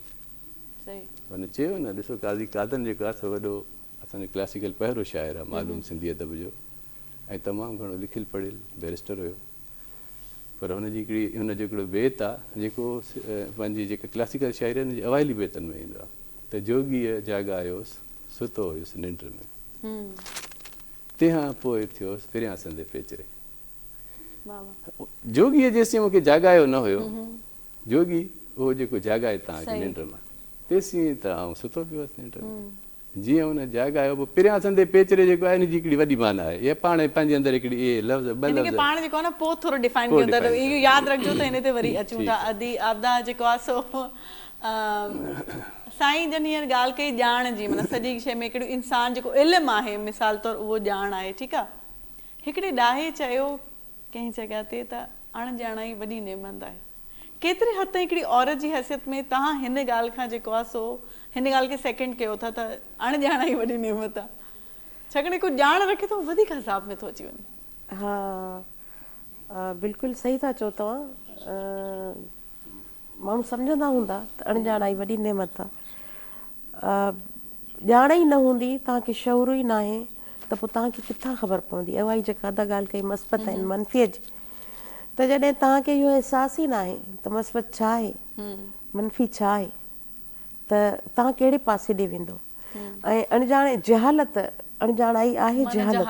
Speaker 4: هن چيو نه ڏسو قاضي قادن جيڪو آهي سو وڏو اسان جو ڪلاسيڪل پهرو شاعر آهي معلوم سنڌي ادب جو ۽ تمام گهڻو لکيل پڙهيل بئريسٽر هيو پر هن جي هڪڙي هن جو هڪڙو بيت آ جيڪو پنهنجي جيڪا ڪلاسيڪل شاعري آ ان جي اوائلي بيتن ۾ ايندو آ ته جوڳيء جاڳايوس ستو هيس ننڊ ۾ تنهان پوء ٿيوس پريان سندي پيچري. جوڳيء جيسين مون کي جاڳايو نه هيو جوڳي اهو جيڪو جاڳائي توهان کي ننڊ مان تيسين ته آئون ستو پيو هوس ننڊ ۾. جيئن هن جاڳايو پوء پريان سندي پيچري جيڪو آهي ان جي هڪڙي وڏي معنيٰ آهي. اها پاڻ پنهنجي اندر هڪڙي اهي لفظ ٻه
Speaker 1: ان کي
Speaker 4: لفظ
Speaker 1: پاڻ جيڪو آهي نه پوء ٿورو ڊيفائن
Speaker 4: پوء
Speaker 1: ڪيون ٿا
Speaker 4: ڊيفائن
Speaker 1: اهو
Speaker 4: ڪيون
Speaker 1: ياد رکجو ته ان تي وري اچون
Speaker 4: ٺيڪ
Speaker 1: ٿا
Speaker 4: آهي.
Speaker 1: ادي عابده جيڪو آهي سو سائين جن هينئر ڳالهه ڪئي ڄاڻ جي معنيٰ سڄي شيء ۾ هڪڙو انسان جيڪو علم آهي مثال طور اهو ڄاڻ آهي ٺيڪ آهي هڪڙي ڏاهي چيو ڪنهن جڳهه تي ته اڻ ڄاڻائي وڏي نعمت آهي. ڪيتري حد تائين هڪڙي عورت جي حيثيت ۾ توهان هن ڳالهه کان جيڪو آهي سو هن ڳالهه کي سيڪنڊ ڪيو ٿا ته اڻ ڄاڻائي وڏي نعمت آهي. ڇاڪاڻ جيڪو ڄاڻ رکي ٿو وڌيڪ عذاب ۾ ٿو اچي وڃي.
Speaker 2: ها بلڪل صحيح ٿا چئو توهان ماڻهو سمجهندا هوندا ته اڻ ڄاڻائي وڏي نعمت آهي. ڄاڻ ئي نه هوندي، توهان کي شعور ئي ناهي ته پوء توهان کي ڪٿان خبر پوندي؟ اها ئي جيڪا ادا ڳالهه ڪئي مثبت ۽ منفيء جي ته جڏهن توهان کي اهو احساس ئي ناهي ته مثبت ڇا آهي، منفي ڇا آهي ته توهان ڪهڙي پاسي ڏي ويندو؟ ۽ اڻڄاڻ جهالت، اڻڄاڻائي آهي جهالت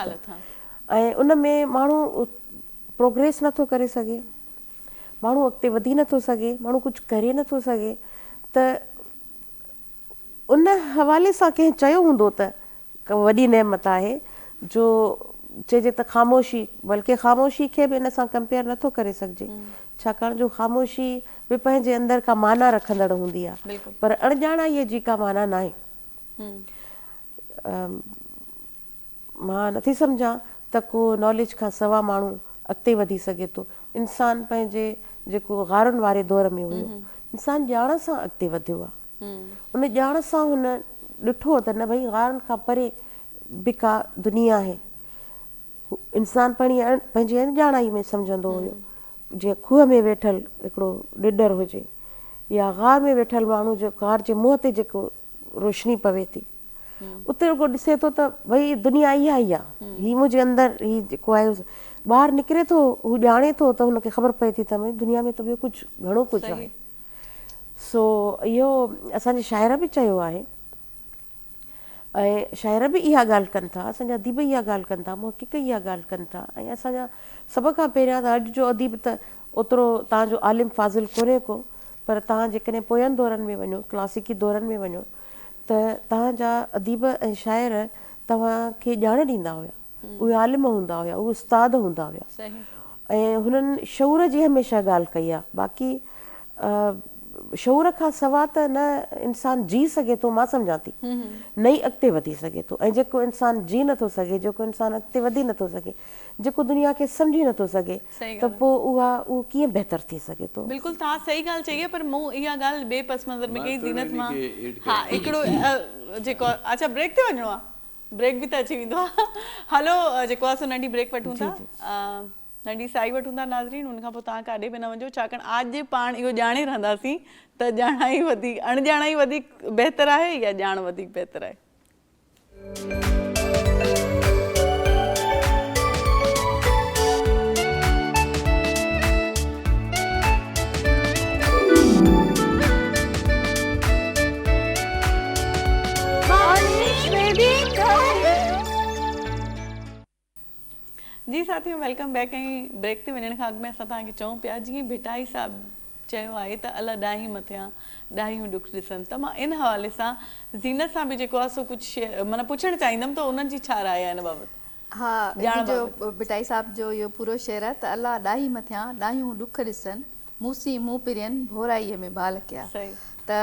Speaker 2: ۽ ان ۾ ماڻهو پروگريس نٿو ڪري سگهي، ماڻهو اڳتي وڌي نٿو سگهي، ماڻهو ڪجهه ڪري نٿو سگهي ته ان حوالي سان ڪنهن چيو هوندو ته ڪا وڏي نعمت آهي جو چئجي ته خاموشي بلڪه خاموشي کي به ان سان ڪمپيئر نٿو ڪري سگهجي ڇاڪاڻ جو خاموشي به پنهنجي اندر ڪا معنيٰ رکندڙ هوندي آهي پر اڻڄاڻائيء جي ڪا معنيٰ ناهي. مان نٿي سمجهان ته ڪو ناليج کان سوا ماڻهو اڳتي وڌي سگهي ٿو. انسان پنهنجي جيڪو غارن واري دور ۾ هيو، انسان ڄاڻ سان اڳتي وڌيو آهي. ان ڄاڻ سان هن ڏٺو ته نه ڀئي غارن کان پري به ڪا دنيا آهي. انسان پنهنجي اڻڄاڻائي ۾ سمجهندو هيو جيئن کوهه ۾ ويٺل هڪڙو ڏيڏر هجي يا غار ۾ ويٺل ماڻهو جو غار جي منهن تي جيڪو روشني پوي ٿي اتي رڳو ڏسي ٿو ته ڀئي دنيا اها ئي آهي هي منهنجي اندر هي جيڪو آهي ٻاهر نڪري ٿو هو ڄاڻي ٿو ته هن کي خبر پئي ٿي ته دنيا ۾ ته ٻيو ڪجهه گهڻو ڪجهه آهي سو اهو اسان جي شاعر به چيو آهي ۽ شاعر به اها ڳالهه ڪن ٿا، اسان جا اديب اها ڳالهه ڪن ٿا، محقق اها ڳالهه ڪن ٿا ۽ اسان جا سڀ کان پهريان ته اڄ جو اديب ته اوترو توهان جو عالم فاضل ڪونهي ڪو پر توهان جيڪڏهن پوين دورن ۾ وڃو، ڪلاسيڪي دورن ۾ وڃو ته توهان جا اديب ۽ شاعر توهان کي ڄاڻ ڏيندا هيا، اهي عالم هوندا هيا، اهي استاد هوندا هيا ۽ هنن شعور جي هميشه ڳالهه ڪئي آهي باقي شعور کان سوا ته نه انسان جي سگهي ٿو مان سمجهان ٿي نه ئي اڳتي وڌي سگهي ٿو ۽ جيڪو انسان جي نٿو سگهي جيڪو انسان اڳتي وڌي نٿو سگهي جيڪو دنيا کي سمجهي نٿو سگهي ته پوء اها اهو ڪيئن بهتر ٿي سگهي ٿو.
Speaker 1: بلڪل توهان صحيح ڳالهه چئي آهي پر مون اها ڳالهه ٻئي پس منظر ۾ ڪئي زينت مان ها هڪڙو جيڪو اڇا بريڪ تي وڃڻو آهي بريڪ به ته اچي ويندو آهي هلو جيڪو آهي سو ننڍي بريڪ وٺون ٿا. ننڍي سائي وٺون ٿا ناظرين ان کان پوء توهان ڪاڏي به نه وڃجو ڇاڪاڻ آڄ پاڻ اهو ڄاڻي رهنداسين ته ڄاڻائي وڌيڪ اڻڄاڻائي وڌيڪ بهتر آهي يا ڄاڻ وڌيڪ بهتر آهي. جي ساٿيو welcome back ۽ break تي وڃڻ کان اڳ ۾ اسان توهان کي چئون پيا جيئن ڀٽائي صاحب چيو آهي ته الله ڏاهي مٿيان ڏاهيون ڏک ڏسن ته مان ان حوالي سان زينت سان به جيڪو آهي سو ڪجهه معنيٰ پڇڻ چاهيندم ته انهن جي ڇا راء آهي ان بابت.
Speaker 5: ها
Speaker 1: ڄاڻ
Speaker 5: جو
Speaker 1: بابت.
Speaker 5: ڀٽائي صاحب جو اهو پورو شعر آهي ته الله ڏاهي مٿيان ڏاهيون ڏک ڏسن مون سين مون پرين ڀورائيء ۾ ڀال ڪيا ته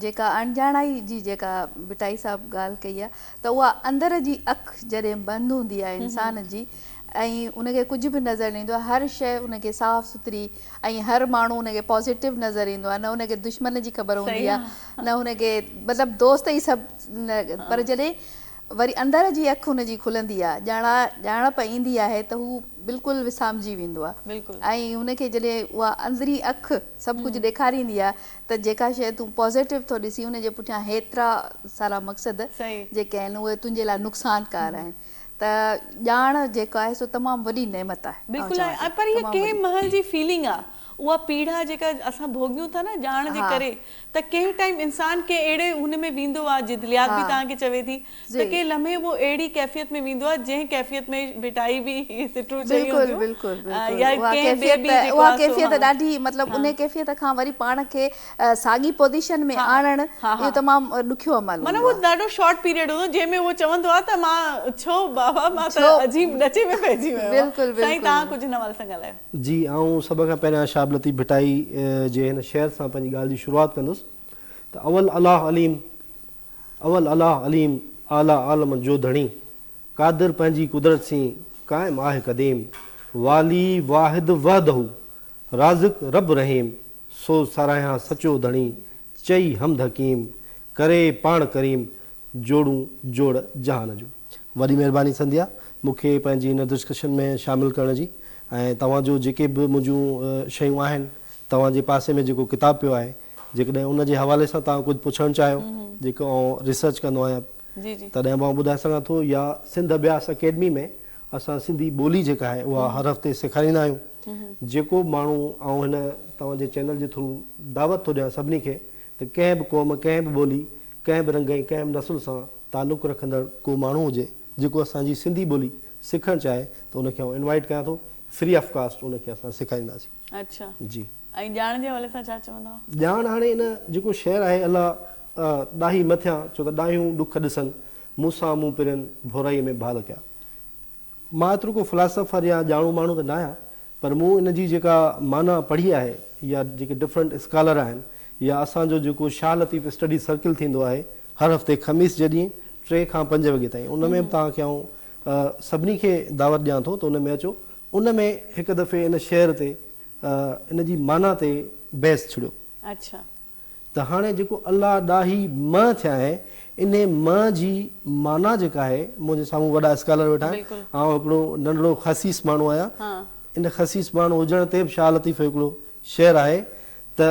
Speaker 5: جيڪا اڻڄاڻائي جي جيڪا ڀٽائي صاحب ڳالهه ڪئي آهي ته اها اندر جي اک جڏهن بند هوندي آهي انسان جي ۽ ان کي ڪجهه به نظر نه ايندو آهي هر شيء ان کي صاف سٿري ۽ هر ماڻهو ان کي پازيٽو نظر ايندو آهي نه ان کي دشمن جي خبر هوندي آهي نه ان کي مطلب دوست ئي سڀ پر جڏهن وري اندر جي اک هن جي کلندي آ، ڄاڻا ڄاڻپ ايندي آهي ته هو بلڪل وسامجي ويندو آ ۽ هن کي جڏهن اها اندرين اک سڀ ڪجهه ڏيکاريندي آ ته جيڪا شيء تون پازيٽو ٿو ڏسين ان جي پٺيان هيترا سارا مقصد جيڪي آهن اهي تنهنجي لاء نقصانڪار آهن ته ڄاڻ جيڪا آهي سو تمام وڏي نعمت آهي.
Speaker 1: بلڪل آهي پر هيء ڪنهن مهل جي فيلنگ آ اها پيڙا جيڪا اسان ڀوڳيون ٿا نه ڄاڻ جي ڪري ته ڪنهن ٽائيم انسان ڪنهن اهڙي هن ۾ ويندو آ جدليات به توهان کي چوي ٿي ته ڪنهن لمحي اهو اهڙي ڪيفيت ۾ ويندو آ جنهن ڪيفيت ۾ ڀٽائي به اهي سٽون چئي هونديون يا ڪنهن ٻئي به جيڪو
Speaker 5: اها ڪيفيت ڏاڍي مطلب ان ڪيفيت کان وري پاڻ کي ساڳي پوزيشن ۾ آڻڻ اهو تمام ڏکيو عمل
Speaker 1: هوندو آ. معنيٰ اهو ڏاڍو شارٽ پيريڊ هوندو جنهن ۾ اهو چوندو آ ته مان ڇو بابا مان ته عجيب ڏچي ۾ پئجي ويو آهيان. سائين توهان ڪجهه هن حوالي سان ڳالهايو.
Speaker 3: جي آئون سڀ کان پهريان شاهه عبداللطيف ڀٽائي جي هن شعر سان پنهنجي ڳالهه جي شروعات ڪندس ته اول الله عليم اول الله عليم اعليٰ عالمن جو ڌڻي قادر پنهنجي قدرت سين قائم آهه قديم والي واحد وحده رازق رب رحيم سو ساراهيان سچو ڌڻي چئي حمد حڪيم ڪري پاڻ ڪريم جوڙون جوڙ جهان جون. وڏي مهرباني سنڌيا مون کي پنهنجي هن ڊسڪشن ۾ شامل ڪرڻ جي ۽ توهان جو جيڪي به منهنجون شيون آهن توهان جي پاسي ۾ جيڪو ڪتاب پيو آهي جيڪڏهن ان جي حوالي سان توهان ڪجهه پڇڻ چاهيو جيڪو آئون ريسرچ ڪندو آهيان تڏهن به آئون ٻڌائي سگهان ٿو يا سنڌ اڀياس اڪيڊمي ۾ اسان سنڌي ٻولي جيڪا آهي اها هر هفتي سيکاريندا آهيون جيڪو به ماڻهو آئون هن توهان جي چينل جي ٿرو دعوت ٿو ڏيان سڀني کي ته ڪنهن به قوم ڪنهن به ٻولي ڪنهن به رنگ ۽ ڪنهن به نسل سان تعلق رکندڙ ڪو ماڻهو هجي جيڪو اسان جي سنڌي ٻولي سکڻ چاهي ته ان کي آئون انوائيٽ ڪيان ٿو فري آف ڪاسٽ ان کي اسان سيکارينداسين.
Speaker 1: اڇا
Speaker 3: جي.
Speaker 1: ۽ ڄاڻ جي حوالي سان ڇا چوندؤ؟
Speaker 3: ڄاڻ هاڻي ان جيڪو شعر آهي الله ڏاهي نه ٿيان ڇو ته ڏاهيون ڏک ڏسن مون سان مون پرين ڀورائيء ۾ ڀال ڪيا. مان ايترو ڪو فلاسافر يا ڄاڻو ماڻهو ته ناهيان. پر مون ان جي جيڪا معنيٰ پڙهي آهي يا جيڪي ڊفرنٽ اسڪالر آهن يا اسان جو جيڪو شاهه لطيف اسٽڊي سرڪل ٿيندو آهي هر هفتي خميس جي ڏينهن ٽي کان پنج وڳي تائين ان ۾ به توهان کي آئون سڀني کي دعوت ڏيان ٿو ته ان ۾ اچو ان ۾ هڪ دفعي ان شعر تي ان جي معنيٰ تي بحث ڇڙيو.
Speaker 1: اڇا.
Speaker 3: ته هاڻي جيڪو الله ڏاهي م ٿيا آهي انهي م جي معنيٰ جيڪا آهي منهنجي سامهون وڏا اسڪالر ويٺا آهن آئون هڪڙو ننڍڙو خسيس ماڻهو آهيان ان خسيس ماڻهو هجڻ تي به شاهه لطيف جو هڪڙو شعر آهي ته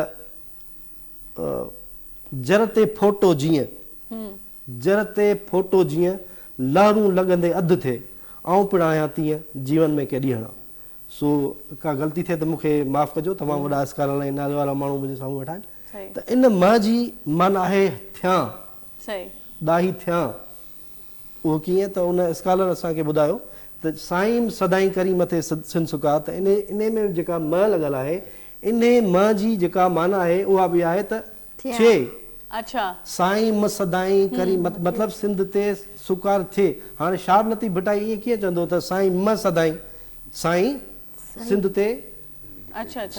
Speaker 3: جر تي ڦوٽو جيئن جر تي ڦوٽو جيئن لهرون لڳندي اڌ ٿئي آئون پڻ آهيان تيئن جيون ۾ ڪي ڏينهڙا سو ڪا غلطي ٿئي ته مون کي معاف ڪجو تمام وڏا اسڪالر ۽ نالي وارا ماڻهو منهنجي سامهون ويٺا آهن ته ان م جي معنيٰ آهي ٿيان، ڏاهي ٿيان. اهو ڪيئن ته ان اسڪالر اسان کي ٻڌايو ته سائين سدائين ڪرين مٿي سن سڪار ته انهي انهي ۾ جيڪا م لڳل آهي انهي م جي جيڪا معنيٰ آهي اها به آهي ته ٿئي. سائين م سدائين ڪرين مطلب سنڌ تي سڪار ٿئي. هاڻي شاهه لطيف ڀٽائي ائين ڪيئن چوندو ته سائين م سدائين سائين سنڌ تي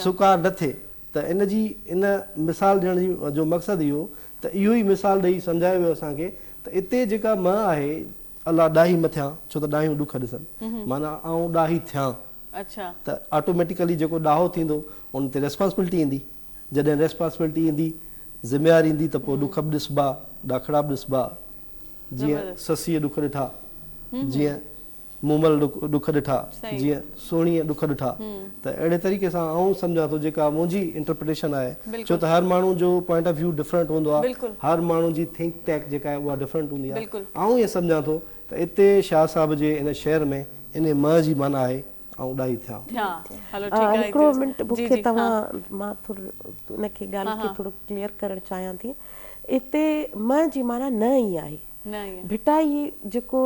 Speaker 3: سڪار نه ٿئي ته ان جي ان مثال ڏيڻ جي جو مقصد اهو ته اهو ئي مثال ڏئي سمجهايو ويو اسان کي ته اتي جيڪا م آهي الله ڏاهي م ٿيان ڇو ته ڏاهيون ڏک ڏسن معنيٰ آئون ڏاهي ٿيان ته آٽوميٽيڪلي جيڪو ڏاهو ٿيندو ان تي ريسپانسبلٽي ايندي جڏهن ريسپانسبلٽي ايندي ذميواري ايندي ته پوء ڏک به ڏسبا ڏاکڙا به ڏسبا جيئن سسيء ڏک ڏٺا جيئن مومل ڏک ڏٺا جيئن سهڻيء ڏک ڏٺا ته اهڙي طريقي سان آئون سمجهان ٿو جيڪا منهنجي انٽرپريٽيشن آهي ڇو ته هر ماڻهو جو پوائنٽ آف ويو ڊفرنٽ هوندو آهي هر ماڻهو جي ٿنڪ ٽيڪ جيڪا آهي اها ڊفرنٽ هوندي آهي آئون ائين سمجهان ٿو ته اتي شاهه صاحب جي ان شعر ۾ انهي مئه جي معنيٰ آهي آئون ڏاهي ٿيان.
Speaker 2: هڪڙو منٽ مون کي توهان مان ٿورو ان کي ڳالهه کي ٿورو ڪليئر ڪرڻ چاهيان ٿي اتي مئه جي معنيٰ نه ئي آهي ڀٽائي جيڪو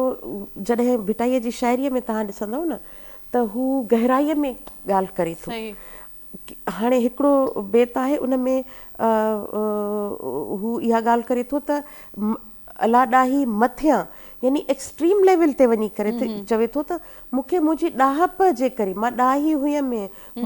Speaker 2: جڏهن ڀٽائيء جي شاعريء ۾ توهان ڏسندؤ نه ته هو گهرائيء ۾ ڳالهه ڪري ٿو. هاڻي هڪڙو بيت آهي ان ۾ هو اها ڳالهه ڪري ٿو ته الا ڏاهي مٿيان يعني ايڪسٽريم ليول تي وڃي ڪري چوي ٿو ته مون کي منهنجي ڏاهپ جي ڪري مان ڏاهي هيم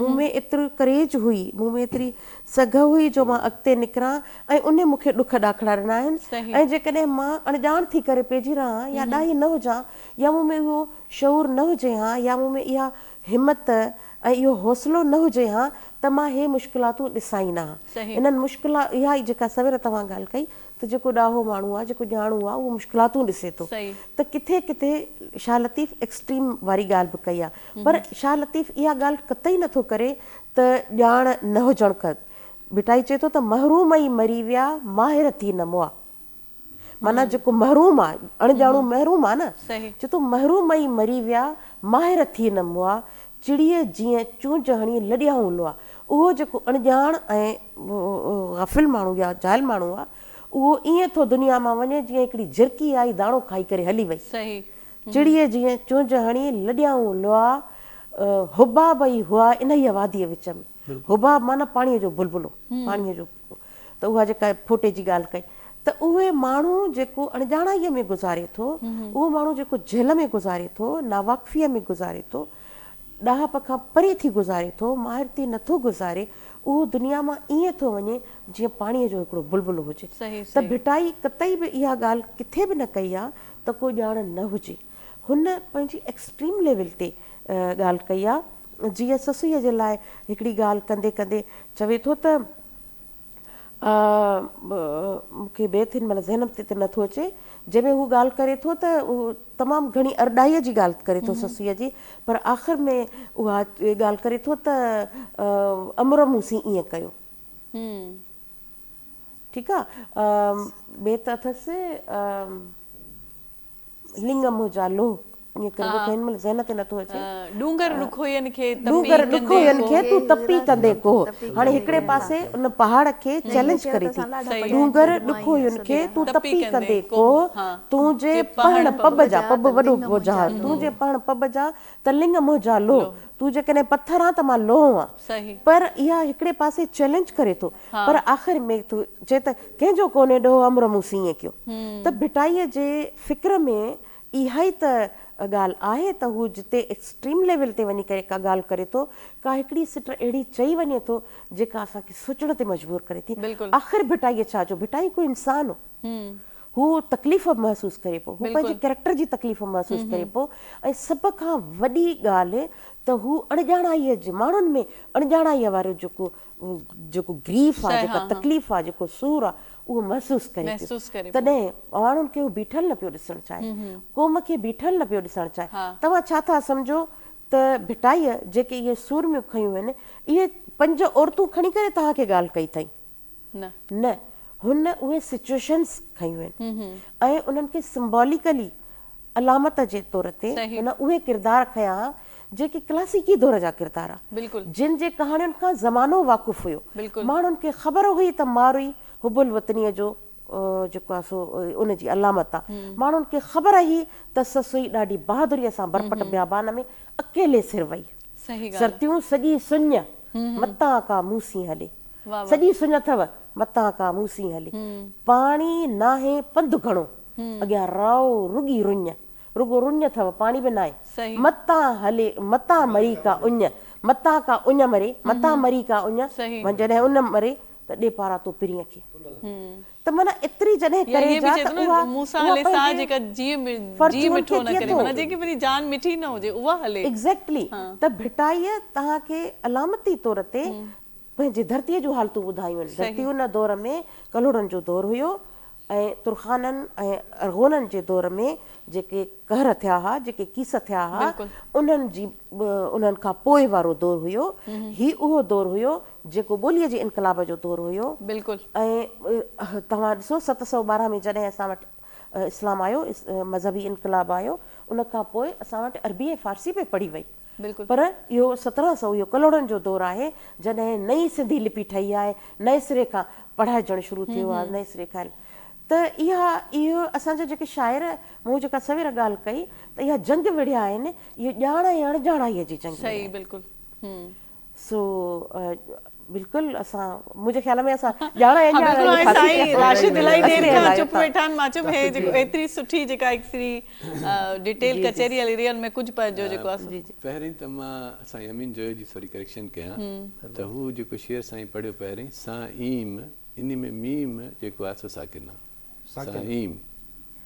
Speaker 2: مون ۾ ايتري ڪريج هئي مون ۾ ايتري سگهه هئي جو مان اڳتي نڪران ۽ انهي مون کي ڏک ڏاکڙا ڏنا آهن ۽ جيڪڏهن مان اڻڄاڻ ٿي ڪري پئجي رهان يا ڏاهي نه هجان يا مون ۾ اهو شعور نه هجي ها يا مون ۾ اها همت ۽ اهو حوصلو نه هجي ها ته مان هي مشڪلاتون ڏسان ئي نه ها. انهن مشڪلا اها ئي جيڪا سوير توهان ڳالهه ڪئي ته جيڪو ڏاهو ماڻهو آهي جيڪو ڄاڻو آهي اهو مشڪلاتون ڏسي ٿو ته ڪٿي ڪٿي شاهه لطيف ايڪسٽريم واري ڳالهه به ڪئي آهي پر شاهه لطيف اها ڳالهه قطعي نه ٿو ڪري ته ڄاڻ نه هجڻ ڪ ڀٽائي چئي ٿو ته محروم ئي مري ويا ماهر ٿي نه مئا. معنيٰ جيڪو محروم آ، اڻڄاڻو محروم آ نه، چئي ٿو محروم ئي مري ويا، ماهر ٿي نه مئا، چڙيء جيئن چونچ هڻي لڏيائون لئا. اهو جيڪو اڻڄاڻ ۽ غافل ماڻهو يا جاهل ماڻهو آ، اهو ائين ٿو دنيا مان وڃي جيئن هڪڙي جهرڪي آئي داڻو کائي ڪري هلي وئي. چڙيء جيئن چونچ هڻي لڏيائون لئا، حباب ئي هئا انهيء واديء وچ ۾. حباب معنيٰ پاڻيء جو بلبلو، پاڻيء جو ته اها جيڪا ڦوٽي جي ڳالهه ڪئي ته اهي ماڻهو جيڪو اڻڄاڻائيء ۾ گذاري ٿو، اهو ماڻهو جيڪو جهل ۾ گذاري ٿو، ناواقفيء ۾ گذاري ٿو، ڏاهپ کان پري ٿي گذاري ٿو، ماهر ٿي نٿو گذاري، اهو دنيا مان ائين ٿو وڃي جيئن پاڻيء جو هڪڙو بلبلو هجي. ته ڀٽائي قطعي به اها ڳالهه ڪٿي به نه ڪئي آ ته ڪو ڄاڻ نه هجي. هن پنهنجي ايڪسٽريم ليول تي ڳالهه ڪئي آ. جيئن سسئيء جي لاء هڪڙي ڳالهه ڪندي ڪندي چوي ٿو ته مون کي بيت هن مهل ذهن تي نه ٿو اچي جنهن ۾ هو ڳالهه ڪري ٿو ته تمام گهڻي ارڏائيء جي ڳالهه ڪري ٿو سسئيء جي پر آخر ۾ اها ڳالهه ڪري ٿو ته امر مون سين ائين ڪيو. ٺيڪ آ بيت اٿس. لڱ منهنجا لوهه ائين ڪري مون کي هن مهل ذهن تي نٿو اچي.
Speaker 1: ڏونگر ڏکوئين کي تپي
Speaker 2: ڏونگر ڏکوئين کي تون تپي ڪندي ڪوهه. هاڻي هڪڙي پاسي ان پهاڙ کي چئلينج ڪري ٿي. ڏونگر ڏکوئين کي تون تپي ڪندي ڪوهه، تون جي پهڻ پٻ جا، پٻ وڏو جهاز، تون جي پهڻ پٻ جا ته لڱ منهنجا لوهه، تون جيڪڏهن پٿر آن ته مان لوهه آن. پر اها هڪڙي پاسي چئلينج ڪري ٿو پر آخر ۾ ٿو چئي ته ڪنهن جو ڪونهي ڏوهه امر مون سين ائين ڪيو. ته ڀٽائيء جي فڪر ۾ اها ئي ته ڳالهه آهي ته هو جتي ايڪسٽريم ليول تي وڃي ڪري ڪا ڳالهه ڪري ٿو، ڪا هڪڙي سٽ اهڙي چئي وڃي ٿو جيڪا اسان کي سوچڻ تي مجبور ڪري ٿي. آخر ڀٽائيء ڇا چيو؟ ڀٽائي ڪو انسان هو. هو تڪليف به محسوس ڪري پيو، هو پنهنجي ڪيريڪٽر جي تڪليف محسوس ڪري پيو ۽ سڀ کان وڏي ڳالهه ته هو اڻڄاڻائيء جي ماڻهن ۾ اڻڄاڻائيء وارو جيڪو جيڪو گريف آ، جيڪا تڪليف آ، جيڪو سور آ، اهو محسوس ڪري پيو. تڏهن ماڻهن کي هو بيٺل نه پيو ڏسڻ چاهي، قوم کي بيٺل نه پيو ڏسڻ چاهي. توهان ڇا ٿا سمجهو ته ڀٽائيء جيڪي اهي سورميون کنيون آهن، اهي پنج عورتون کڻي ڪري توهان کي ڳالهه ڪئي اٿئي؟ نه، هن اهي سچوئيشنز کنيون آهن ۽ انهن کي سمبوليڪلي علامت جي طور تي هن اهي ڪردار کنيا ها جيڪي ڪلاسيڪي دور جا ڪردار ها، جن جي ڪهاڻين کان زمانو واقف هيو. ماڻهن کي خبر هئي ته ماروئي حب الوطنيء جو جيڪو آهي سو ان جي علامت آهي. ماڻهن کي خبر هئي ته سسئي ڏاڍي بهادريء سان برپٽ بيابان ۾ اڪيلي سر وئي. سرتيون سڄي سڃ، متان ڪا مون سين هلي. سڄي سڃ اٿو، متان ڪا مون سين هلي. پاڻي ناهي پنڌ گهڻو، اڳيان رائو رڳي رڃ. رڳو رڃ اٿو، پاڻي به ناهي. متان هلي، متان مري ڪا اڃ، متان ڪا اڃ مري، متان مري ڪا اڃ، جڏهن ان مري ته ڏي پاراتو پرينء کي. ته معنيٰ ايتري جڏهن
Speaker 1: يا
Speaker 2: ڪري
Speaker 1: ائين به
Speaker 2: جا
Speaker 1: چئي
Speaker 2: ته
Speaker 1: ٿو نه
Speaker 2: اها
Speaker 1: مون سان
Speaker 2: اها
Speaker 1: هلي سا
Speaker 2: پنهنجي
Speaker 1: جيڪا جيء جيء
Speaker 2: فرچون
Speaker 1: مٺو
Speaker 2: کي
Speaker 1: نه
Speaker 2: ڪيئن
Speaker 1: ڪري
Speaker 2: ٿو
Speaker 1: معنيٰ جيڪي پنهنجي جان مٺي نه هجي اها هلي.
Speaker 2: Exactly ته ڀٽائيء توهان کي علامتي طور تي پنهنجي ڌرتيء جون حالتون ٻڌايون آهن. ڌرتي ان دور ۾ ڪلهوڙن جو دور هيو ۽ ترخانن ۽ ارغونن جي دور ۾ جيڪي قهر ٿيا ها، جيڪي ڪيس ٿيا ها، انهن جي انهن کان پوء وارو دور هيو. هي اهو دور هيو جيڪو ٻوليء جي انقلاب جو دور هيو ۽ توهان ڏسو 712 ۾ جڏهن اسان وٽ اسلام آيو، مذهبي انقلاب آيو، ان کان پوء اسان وٽ عربي ۽ فارسي به پڙهي وئي. پر اهو 1700 اهو ڪلهوڙن جو دور آهي، جڏهن نئين سنڌي لپي ٺهي آهي، نئين سري کان پڙهائجڻ شروع ٿيو آهي، نئين سري کان ته اها اهو اسان جا جيڪي شاعر مون جيڪا سوير ڳالهه ڪئي ته اها جنگ وڙهيا آهن، اهو ڄاڻ ۽ اڻڄاڻائيء جي جنگ وڙهيا آهن. سو بلڪل اسان منهنجي خيال ۾ اسان ڄاڻ ۽
Speaker 1: ها
Speaker 2: اڻڄاڻ
Speaker 1: بلڪل
Speaker 2: ۾
Speaker 1: هاڻي
Speaker 2: ڦاسي
Speaker 1: سائين
Speaker 2: پيا آهيون.
Speaker 1: راشد الاهي دير
Speaker 2: اصلي
Speaker 1: کان
Speaker 2: هلايو
Speaker 1: چپ
Speaker 2: ٿا.
Speaker 1: ويٺا آهن مان چيم هي جيڪو ايتري سٺي جيڪا هڪڙي ڊيٽيل
Speaker 2: جي جي
Speaker 1: ڪچهري هلي رهي آهي ان ۾ ڪجهه پنهنجو جيڪو آهي سو
Speaker 2: جي جي
Speaker 4: پهرين ته مان سائين امين جويو جي ٿوري ڪريڪشن ڪيان ته هو جيڪو شعر سائين پڙهيو پهرين سائيم انهي ۾ ميم جيڪو آهي سو ساڪن آهي سائيم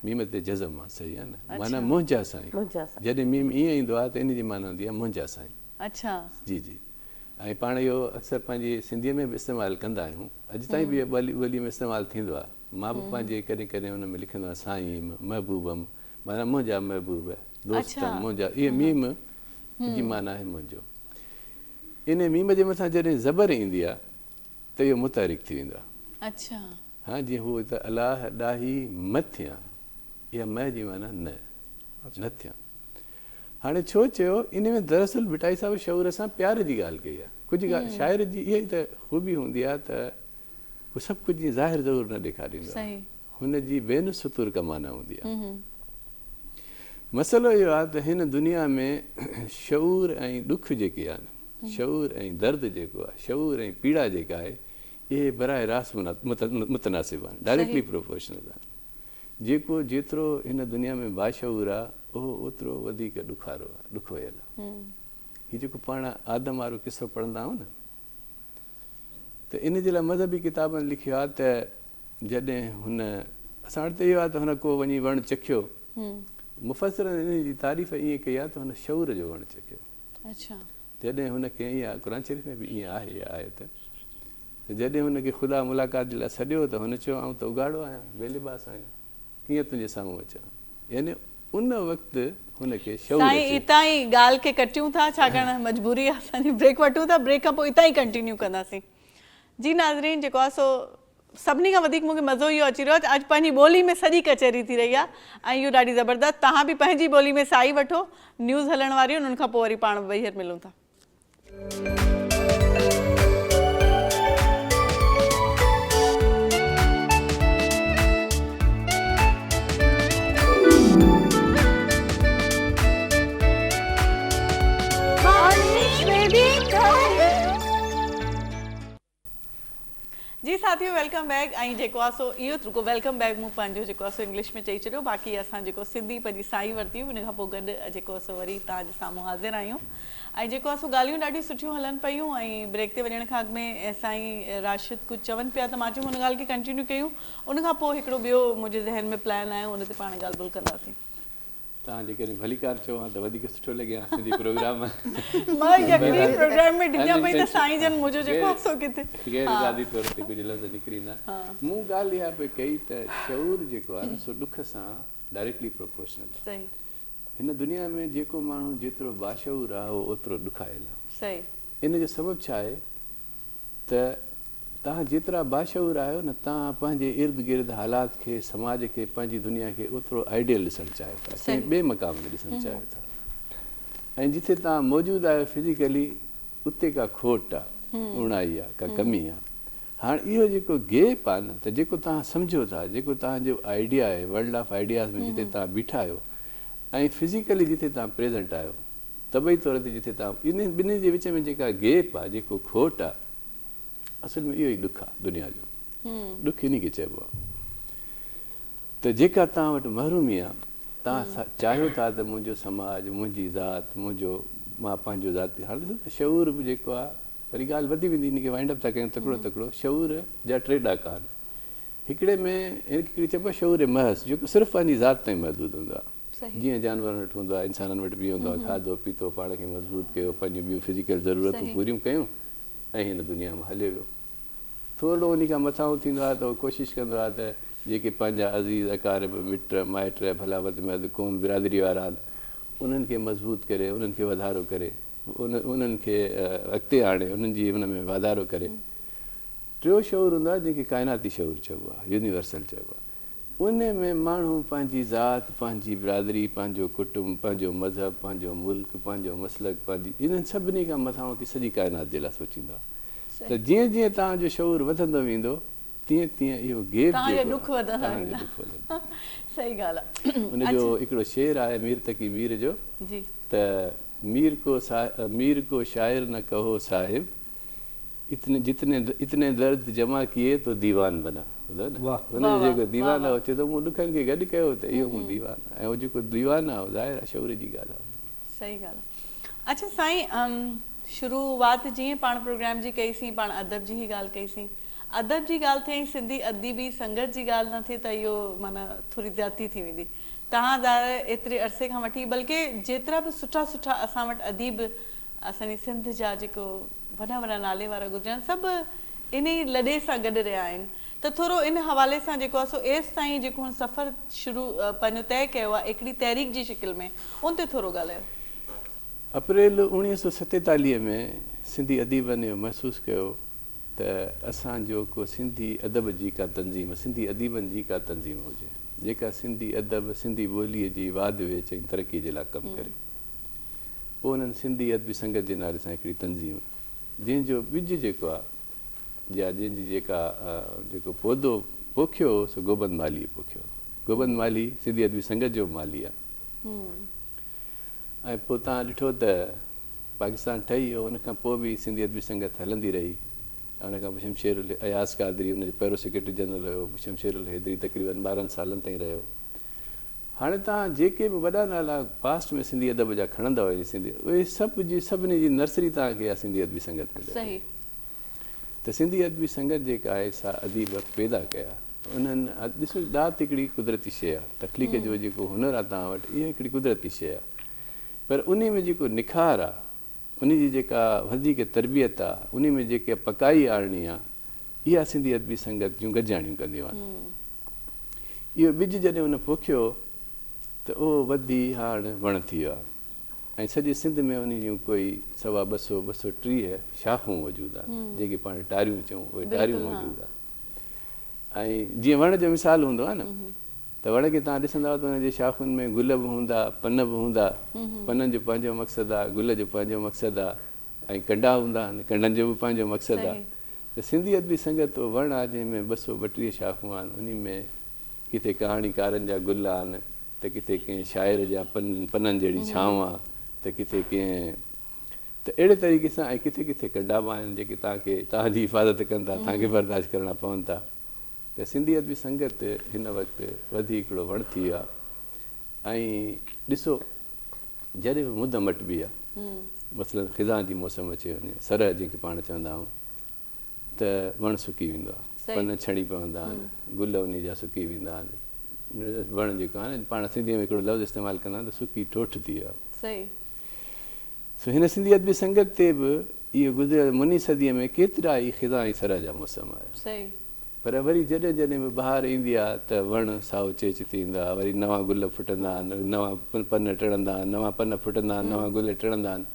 Speaker 4: ميم تي جزم آهي صحيح آهي نه معنيٰ منهنجا سائين جڏهن ميم ائين ايندو آهي ته ان جي معنيٰ هوندي آهي منهنجا سائين جي جي ۽ پاڻ اهو اڪثر پنهنجي سنڌيء ۾ به استعمال ڪندا آهيون اڄ تائين به اهو ٻوليء ۾ استعمال ٿيندو آهي مان به پنهنجي ڪڏهن ڪڏهن ان ۾ لکندو آهيان سائيم محبوبم معنيٰ منهنجا محبوب دوستم منهنجا اهي ميم جي معنيٰ آهي منهنجو ان ميم جي مٿان جڏهن زبر ايندي آهي ته اهو متحرڪ ٿي ويندو آهي ها جيئن هو ته الله ڏاهي م ٿيان اها م جي معنيٰ نه نه ٿيان هاڻي ڇو چيو ان ۾ دراصل ڀٽائي صاحب شعور سان پيار جي ڳالهه ڪئي آهي ڪجهه ڳالهه شاعر جي اها ئي ته خوبي هوندي آهي ته هو سڀ ڪجهه جيئن ظاهر ظهور نه ڏيکاريندو آهي هن جي بين السطور ڪا معنيٰ هوندي آهي مسئلو اهو آهي ته هن دنيا ۾ شعور ۽ ڏک جيڪي آهن شعور ۽ درد جيڪو آهي شعور ۽ پيڙا جيڪا آهي اهي براهه راست متناسب آهن، Directly Proportional آهن. جيڪو جيترو هن دنيا ۾ باشعور آهي، اهو اوترو وڌيڪ ڏکارو آهي، ڏکويل آهي. هي جيڪو پاڻ آدم وارو قصو پڙهندا آهيون نه، ته ان جي لاء مذهبي ڪتابن لکيو آهي ته جڏهن هن، اسان وٽ ته اهو آهي ته هن ڪو وڃي وڻ چکيو، مفسرن ان جي تعريف ائين ڪئي آهي ته هن شعور جو وڻ چکيو. جڏهن هن کي اها قرآن شريف ۾ به ائين آهي اها آيت ته جڏهن هن کي خدا ملاقات جي لاء سڏيو ته هن چيو آئون ته اگهاڙو آهيان بي لباس آهيان ڪيئن تنهنجي سامهون اچان يعني ان وقت هن کي شعور
Speaker 1: سائين
Speaker 4: اچي.
Speaker 1: اتان ئي ڳالهه کي ڪٽيون ٿا ڇاڪاڻ مجبوري آهي اسان جي بريڪ وٺون ٿا بريڪ کان پوء اتان ئي ڪنٽينيو ڪنداسين جي ناظرين جيڪو آهي سو سڀني کان وڌيڪ مون کي مزو اهو اچي رهيو آهي ته اڄ پنهنجي ٻولي ۾ سڄي ڪچهري ٿي رهي آهي ۽ اهو ڏاڍي زبردست توهان به پنهنجي ٻولي ۾ ساهي وٺو نيوز هلڻ واري آهن ان کان پوء وري پاڻ ٻيهر ملون ٿا. جي جي ساٿيو welcome back ۽ جيڪو آ سو اهو رڳو welcome back مون پنهنجو جيڪو آ سو انگلش ۾ چئي ڇڏيو باقي اسان جيڪو سنڌي پنهنجي سائي ورتي هئي ان کان پوء گڏ جيڪو آ سو وري توهان جي سامهون حاضر آهيون ۽ جيڪو آ سو ڳالهيون ڏاڍيون سٺيون هلن پيون ۽ بريڪ تي وڃڻ کان اڳ ۾ سائين راشد ڪجهه چون پيا ته مان چيم ان ڳالهه کي ڪنٽينيو ڪيون ان کان پوء هڪڙو ٻيو منهنجي ذهن ۾ پلان آيو ان تي پاڻ ڳالهه ٻولهه ڪنداسين.
Speaker 4: توهان جيڪڏهن ڀليڪار چئو ها ته وڌيڪ سٺو لڳي ها سنڌي پروگرام.
Speaker 1: مان يقين پروگرام ۾ ڊڄان پئي ته سائين جن منهنجو جيڪو آ سو ڪٿي.
Speaker 4: غير ارادي طور تي ڪجهه لفظ نڪري ايندا. مون ڳالهه اها پئي ڪئي ته شعور جيڪو آهي نه سو ڏک سان ڊائريڪٽلي پروپورشنل آهي. هن دنيا ۾ جيڪو ماڻهو جيترو باشعور آهي اهو اوترو ڏکايل آهي. ان جو سبب ڇا آهي ته توهان جيترا باشعور آهيو نه توهان پنهنجي ارد گرد حالات کي، سماج کي، پنهنجي دنيا کي اوترو آئيڊيل ڏسڻ چاهيو ٿا، ڪنهن ٻئي مقام تي ڏسڻ چاهيو ٿا ۽ جتي توهان موجود آهيو فزيڪلي اتي ڪا کوٽ آ، اوڻائي آ، ڪا ڪمي آ. هاڻ اهو جيڪو گيپ آ نه ته جيڪو توهان سمجهو ٿا، جيڪو توهان جو آئيڊيا آهي، ورلڊ آف آئيڊياز ۾ جتي توهان بيٺا آهيو ۽ فزيڪلي جتي توهان پريزنٽ آهيو، طبعي طور تي جتي توهان انهن ٻنهي جي وچ ۾ جيڪا گيپ آ، جيڪو کوٽ آ، اصل ۾ اهو ئي ڏک آ دنيا جو. ڏک انهي کي چئبو آ ته جيڪا توهان وٽ محرومي آ، توهان چاهيو ٿا ته منهنجو سماج، منهنجي ذات، منهنجو مان پنهنجو ذاتي هاڻ ڏسو ته شعور به جيڪو آ، وري ڳالهه وڌي ويندي ان کي وائنڊ اپ ٿا ڪيون تڪڙو تڪڙو، شعور جا ٽي ڏاڪا آهن. هڪڙي ۾ هن کي چئبو آ شعور محض جيڪو صرف پنهنجي ذات تائين محدود هوندو آ. جيئن جانورن وٽ هوندو آهي، انسانن وٽ به هوندو آهي، کاڌو پيتو، پاڻ کي مضبوط ڪيو، پنهنجون ٻيون فزيڪل ضرورتون پوريون ڪيون ۽ هن دنيا مان هليو ويو. ٿورڙو انهي کان مٿانهون ٿيندو آهي ته هو ڪوشش ڪندو آهي ته جيڪي پنهنجا عزيز، اقارب، مٽ، مائٽ، ڀلا وڌ ۾ وڌ قوم برادري وارا آهن، انهن کي مضبوط ڪري، انهن کي وڌارو ڪري، انهن کي اڳتي آڻي، انهن جي ان ۾ واڌارو ڪري. ٽيون شعور هوندو آهي جنهن کي ڪائناتي شعور چئبو آهي، يونيورسل چئبو آهي. ان ۾ ماڻهو پنهنجي ذات، پنهنجي برادري، پنهنجو ڪٽنب، پنهنجو مذهب، پنهنجو ملڪ، پنهنجو مسلڪ، پنهنجي انهن سڀني کان مٿانهون ٿي سڄي ڪائنات جي لاء سوچيندو آهي ته جيئن جيئن توهان جو شعور وڌندو ويندو تيئن تيئن اهو گيپ
Speaker 1: توهان جا
Speaker 4: جيڪو
Speaker 1: ڏک
Speaker 4: آهي
Speaker 1: وڌندا
Speaker 4: توهان جو
Speaker 1: ويندا.
Speaker 4: ڏک وڌندو ويندو.
Speaker 1: صحيح ڳالهه آهي.
Speaker 4: ان جو هڪڙو شعر آهي مير تقي مير جو
Speaker 1: جي.
Speaker 4: ته مير ڪو مير ڪو شاعر نه ڪهو صاحب اتني جتني اتني درد جمع ڪيئي تو ديوان بنا ٻڌو نه
Speaker 3: واه.
Speaker 4: هن جو
Speaker 1: واه
Speaker 4: جيڪو
Speaker 1: واه
Speaker 4: ديوان
Speaker 1: واه
Speaker 4: آهي اهو چئي ٿو مون ڏکن کي گڏ ڪيو ته اهو مون ديوان آهي ۽ اهو جيڪو ديوان آهي اهو ظاهر آهي شعور جي ڳالهه آهي.
Speaker 1: صحيح ڳالهه آهي. اڇا سائين شروعات جيئن پاڻ پروگرام جي ڪئي سين پاڻ ادب جي ئي ڳالهه ڪئي سين ادب جي ڳالهه ٿئي ۽ سنڌي اديبي سنگت جي ڳالهه نه ٿئي ته اهو معنيٰ ٿوري زيادتي ٿي ويندي توهان ظاهر آهي ايتري عرصي کان وٺي بلڪه جيترا به سٺا سٺا اسان وٽ اديب اسان جي سنڌ جا جيڪو وڏا وڏا نالي وارا گذريا آهن سڀ انهي لڏي سان گڏ رهيا آهن ته ٿورو ان حوالي سان جيڪو آهي سو ايستائين جيڪو هن سفر شروع پنهنجو طئي ڪيو آهي هڪڙي تحريڪ جي شڪل ۾ ان تي ٿورو ڳالهايو.
Speaker 4: اپريل 1947 ۾ سنڌي اديبن اهو محسوس ڪيو ته اسان جو ڪو سنڌي ادب جي ڪا تنظيم، سنڌي اديبن جي ڪا تنظيم هجي، جيڪا سنڌي ادب، سنڌي ٻوليء جي واڌ ويجهه ۽ ترقيء جي لاء ڪم ڪري. پوء انهن سنڌي ادبي سنگت جي نالي سان هڪڙي تنظيم، جنهن جو ٻج جيڪو آ يا جنهن جي جيڪا جيڪو پودو پوکيو هو سو گوبند مالهيء پوکيو هو. گوبند مالهي سنڌي ادبي سنگت جو به مالهي آ. ۽ پوء توهان ڏٺو ته پاڪستان ٺهي ويو ان کان پوء به سنڌي ادبي سنگت هلندي رهي ۽ ان کان پوء شمشير اياز قادري ان جو پهريون سيڪريٽري جنرل رهيو پوء شمشير الحيدري تقريبن 12 سالن تائين رهيو. هاڻي توهان جيڪي به وڏا نالا پاسٽ ۾ سنڌي ادب جا کڻندؤ يعني سنڌي اهي سڀ جي سڀني جي نرسري توهان کي اها سنڌي ادبي سنگت ملندي ته سنڌي ادبي سنگت جيڪا آهي سا اديب پيدا ڪيا انهن ڏسو ڏات هڪڙي قدرتي شيء آهي تخليق جو جيڪو هنر آهي توهان وٽ اها هڪڙي قدرتي شيء آهي پر انهي ۾ جيڪو نکار آهي انهي جي جيڪا وڌيڪ تربيت آ، انهي ۾ جيڪا پڪائي آڻڻي آ، اها سنڌي ادبي سنگت جون گڏجاڻيون ڪنديون آهن. اهو ٻج جڏهن ان پوکيو ته اهو وڌي هاڻ وڻ ٿي ويو آ ۽ سڄي سنڌ ۾ انهي جون ڪوئي سوا 200، 230 شاخون موجود آهن، جيڪي پاڻ ٽاريون چئون، اهي ٽاريون موجود آهن. ۽ جيئن وڻ جو مثال هوندو آ نه. ته وڻ کي توهان ڏسندؤ ته ان جي شاخن ۾ گل به هوندا، پن به هوندا. پنن جو پنهنجو مقصد آ، گل جو پنهنجو مقصد آ ۽ ڪنڊا هوندا آهن، ڪنڊن جو به پنهنجو مقصد آ. ته سنڌي ادبي سنگت اهو وڻ آ جنهن ۾ 232 شاخون آهن، انهي ۾ ڪٿي ڪهاڻيڪارن جا گل آهن ته ڪٿي ڪنهن شاعر جا پنن جهڙي ڇانو آ ته ڪٿي ڪنهن ته اهڙي طريقي سان ۽ ڪٿي ڪٿي ڪنڊا به آهن جيڪي توهان کي توهان جي حفاظت ڪن ٿا توهان کي برداشت ڪرڻا پون ٿا ته سنڌي ادبي سنگت هن وقت وڌي هڪڙو وڻ ٿي ويو آهي ۽ ڏسو جڏهن به مد مٽبي آهي مثلا خزان جي موسم اچي وڃي سرء جنهن کي پاڻ چوندا آهيون ته وڻ سڪي ويندو آهي پن ڇڻي پوندا آهن گل انهي جا سڪي ويندا آهن وڻ جيڪو آهي نه پاڻ سنڌي ۾ هڪڙو لفظ استعمال ڪندا آهن ته سڪي ٺوٺ ٿي ويو آهي سو هن سنڌي ادبي سنگت تي به اهو گذريل مني صديء ۾ ڪيترا ئي خزان ۽ سرء جا موسم آيا. پر وري جڏهن جڏهن به بهار ايندي آهي ته وڻ سائو چيچ ٿيندا، وري نوان گل ڦٽندا آهن، نوان پن ٽڙندا آهن، نوان پن ڦٽندا آهن، نوان گل ٽڙندا آهن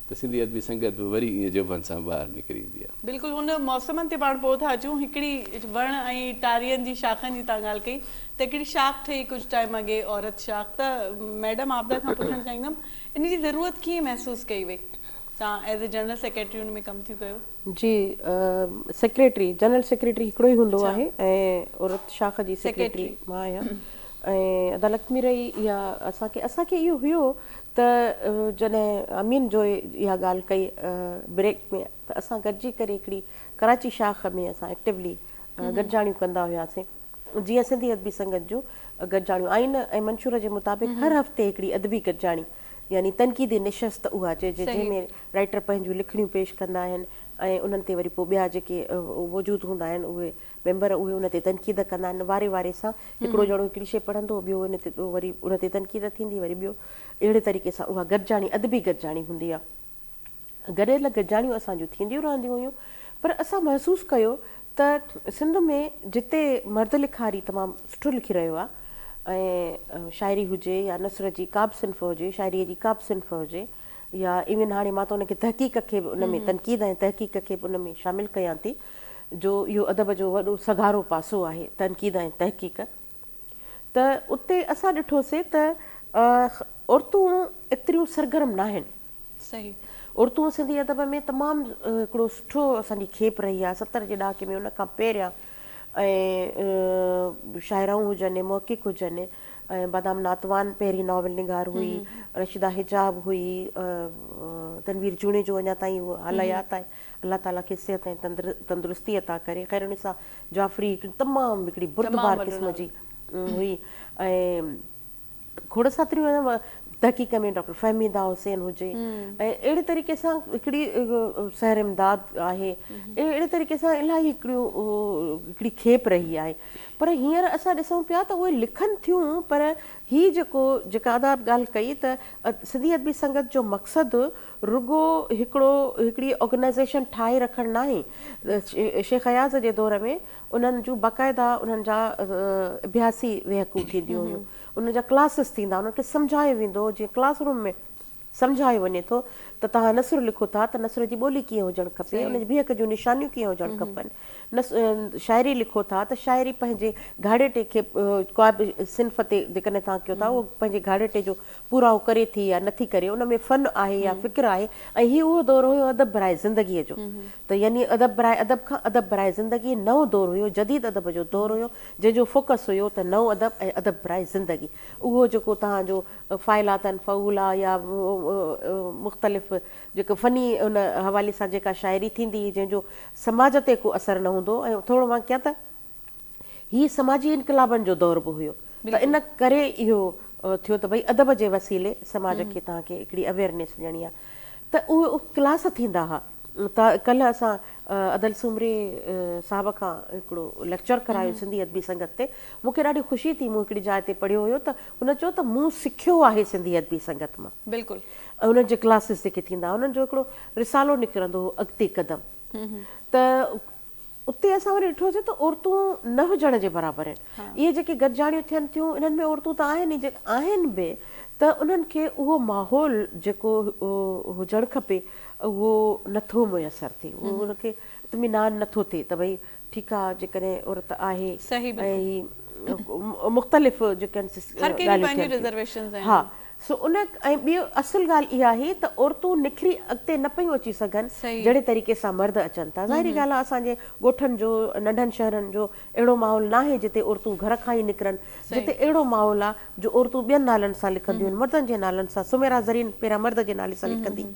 Speaker 4: ته سنڌي ادبي سنگت به وري ائين جوڀن سان ٻاهر نڪري ايندي آهي.
Speaker 1: بلڪل هن موسمن تي پاڻ پوء ٿا اچون. هڪڙي وڻ ۽ ٽارين جي شاخن جي توهان ڳالهه ڪئي ته هڪڙي شاخ ٺهي ڪجهه ٽائيم اڳي عورت شاخ ته ميڊم عابده کان پڇڻ چاهيندم ان جي ضرورت ڪيئن محسوس ڪئي وئي؟ توهان ايز اي جنرل سيڪريٽري ان ۾ ڪم ٿيون ڪيو.
Speaker 2: جي سيڪريٽري جنرل سيڪريٽري هڪڙو ئي هوندو آهي ۽ عورت شاخ جي سيڪريٽري مان آهيان ۽ ادا لکمي رئي اها اسان کي اسان کي اهو هيو ته جڏهن امين جوئي اها ڳالهه ڪئي بريڪ ۾ ته اسان گڏجي ڪري هڪڙي ڪراچي شاخ ۾ اسان ايڪٽيولي گڏجاڻيون ڪندا هياسين جيئن سنڌي ادبي سنگت جون گڏجاڻيون آئين ۽ منشور جي مطابق هر هفتي هڪڙي ادبي گڏجاڻي يعني تنقيدي نشست اها چئجي جنهن ۾ رائيٽر پنهنجون لکڻيون پيش ڪندا آهن ۽ انهن تي وري پوء ٻيا جيڪي موجود هوندا آهن اهي ميمبر اهي ان تي تنقيد ڪندا آهن واري واري سان هڪڙو ڄڻو هڪڙي شيء پڙهندو ٻيو ان تي وري ان تي تنقيد ٿيندي وري ٻيو اهڙي طريقي سان اها گڏجاڻي ادبي گڏجاڻي هوندي آهي. گڏيل گڏجاڻيون اسان جون ٿينديون رهنديون هيون پر اسان محسوس ڪيو ته سنڌ ۾ جتي مرد لکاري تمام سٺو لکي رهيو آهي ۽ شاعري هجي يا نثر جي ڪا به صنف هجي شاعري جي ڪا به صنف هجي يا ايون هاڻي مان ته ان کي تحقيق کي به ان ۾ تنقيد ۽ تحقيق کي به ان ۾ شامل ڪيان ٿي جو اهو ادب جو وڏو سگهارو پاسو آهي تنقيد ۽ تحقيق ته اتي اسان ڏٺوسي ته عورتون ايتريون سرگرم ناهن.
Speaker 1: صحيح.
Speaker 2: عورتون سنڌي ادب ۾ تمام هڪڙو سٺو اسان جي کيپ رهي آهي 70 جي ڏهاڪي ۾ ان کان پهريان ۽ شاعرائون هجن محقق هجن ۽ بادام ناتوان پهرين ناول نگار هئي رشيده حجاب هئي تنوير جوڻيجو اڃا تائين هو حال حيات آهي الله تعالي کيس صحت ۽ تندرستي عطا ڪري خيرالنساء جعفري هڪڙي تمام هڪڙي بردبار قسم جي هئي ۽ کوڙ ساتريون تحقيق ۾ ڊاڪٽر فهميده حسين هجي ۽ اهڙي طريقي سان هڪڙي سحر امداد آهي اهڙي طريقي سان الاهي هڪڙيون هڪڙي کيپ رهي آهي پر هينئر اسان ڏسون پيا ته اهي لکن ٿيون پر هي جيڪو جيڪا ادا ڳالهه ڪئي ته سنڌي ادبي سنگت جو مقصد رڳو هڪڙو هڪڙي آرگنائيزيشن ٺاهي رکڻ ناهي شيخ اياز جي دور ۾ انهن جون باقاعده انهن جا اڀياسي ويهڪون ٿينديون هيون انهن جا ڪلاسز ٿيندا انهن کي سمجهايو ويندو هو جيئن ڪلاس روم ۾ سمجهايو وڃي ٿو ته توهان نثر لکو ٿا ته نثر جي ٻولي ڪيئن هجڻ کپي ان جي بيهڪ جون نشانيون ڪيئن هجڻ کپن شاعري لکو ٿا ته شاعري پنهنجي گهاڙيٽي کي ڪا به صنف تي جيڪڏهن توهان ڪيو ٿا اهو پنهنجي گهاڙيٽي جو پورائو ڪري ٿي يا نٿي ڪري ان ۾ فن آهي يا فڪر آهي ۽ هي اهو دور هيو ادب براء زندگيء جو ته يعني ادب براء ادب کان ادب براء زندگي نئون دور هيو جديد ادب جو دور هيو جنهن جو فوڪس هيو ته نئون ادب ۽ ادب براء زندگي اهو جيڪو توهان جو فاعلاتن فعولا يا مختلف جيڪو فني ان حوالي سان جيڪا شاعري ٿيندي هئي جنهن جو سماج تي ڪو اثر نه هوندو هو ۽ ٿورو مان ڪيان ته هي سماجي انقلابن جو دور به هيو ته ان ڪري اهو ٿيو ته ڀئي ادب جي وسيلي سماج کي توهان کي هڪڙي اويئرنيس ڏيڻي آهي ته اهي ڪلاس ٿيندا هئا ته ڪلهه اسان ادل سومري صاحب کان هڪڙو ليڪچر ڪرايو سنڌي ادبي سنگت تي مون کي ڏاڍي خوشي ٿي مون هڪڙي جاء تي پڙهيو هيو ته هن چيو ته مون سکيو آهي سنڌي ادبي سنگت مان
Speaker 1: بلڪل
Speaker 2: ۽ انهن جي ڪلاسز جيڪي ٿيندا هئا انهن جو هڪڙو رسالو نڪرندو هو اڳتي قدم ته اتي اسان وري ڏٺوسين ته عورتون نه هجڻ جي برابر آهن. اهي جيڪي گڏجاڻيون ٿين ٿيون انهن ۾ عورتون ته آهن ئي جي آهن به ته انهن کي اهو ماحول جيڪو هجڻ کپي اهو نٿو ميسر ٿئي اهو ان کي اطمينان نٿو ٿئي ته ڀئي ٺيڪ آهي جيڪڏهن عورت آهي ۽ هي مختلف جيڪي آهن ڳالهيون ٿين ٿيون ها سو ان ۽ ٻي اصل ڳالهه اها آهي ته عورتون نکري اڳتي نه پيون اچي سگهن جهڙي طريقي سان مرد اچن ٿا. ظاهري ڳالهه آهي اسان جي ڳوٺن جو ننڍن شهرن جو اهڙو ماحول ناهي جتي عورتون گهر کان ئي نڪرن جتي اهڙو ماحول آهي جو عورتون ٻين نالن سان لکنديون آهن مردن جي نالن سان سميرا زرين پهريان مرد جي نالي سان لکندي.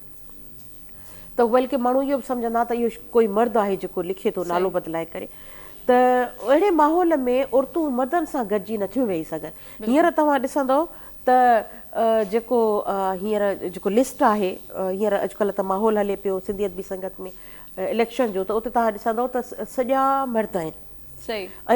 Speaker 2: ته بلڪه ماڻهو اهو به سمجهندا ته اهو ڪوئي مرد آهي جيڪو لکي ٿو نالو بدلائي ڪري ته اهڙي ماحول ۾ عورتون مردن سان گڏجي نٿيون ويهي سگهن. هينئر توهان ڏسندؤ ته جيڪو هينئر جيڪو لسٽ آهي هينئر اڄڪلهه ته ماحول هلي پيو سنڌي ادبي سنگت ۾ اليڪشن جو ته اتي توهان ڏسندؤ ته سڄا مرد آهن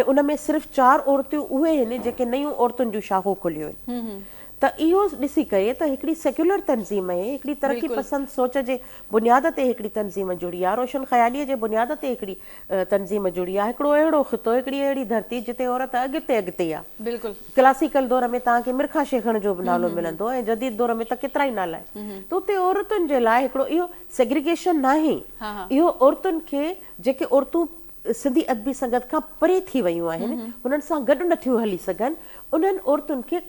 Speaker 2: ۽ ان ۾ صرف چار عورتون اهي آهن جيڪي نيون عورتن جون شاخون کليون آهن ته اهو ڏسي ڪري ته هڪڙي سيڪيولر تنظيم اهي هڪڙي ترقي پسند سوچ جي بنياد تي هڪڙي تنظيم جڙي آهي روشن خيالي جي بنياد تي هڪڙي تنظيم جڙي آهي هڪڙو اهڙو خطو هڪڙي اهڙي ڌرتي جتي عورت اڳتي اڳتي آهي ڪلاسيڪل دور ۾ توهان کي مرکا شيخڻ جو به نالو ملندو ۽ جديد دور ۾ ته ڪيترائي نالا آهن ته اتي عورتن جي لاء هڪڙو اهو سيگريگيشن ناهي اهو عورتن کي جيڪي عورتون سنڌي ادبي سنگت کان پري ٿي ويون آهن هنن سان گڏ نٿيون هلي سگهن انهن عورتن کي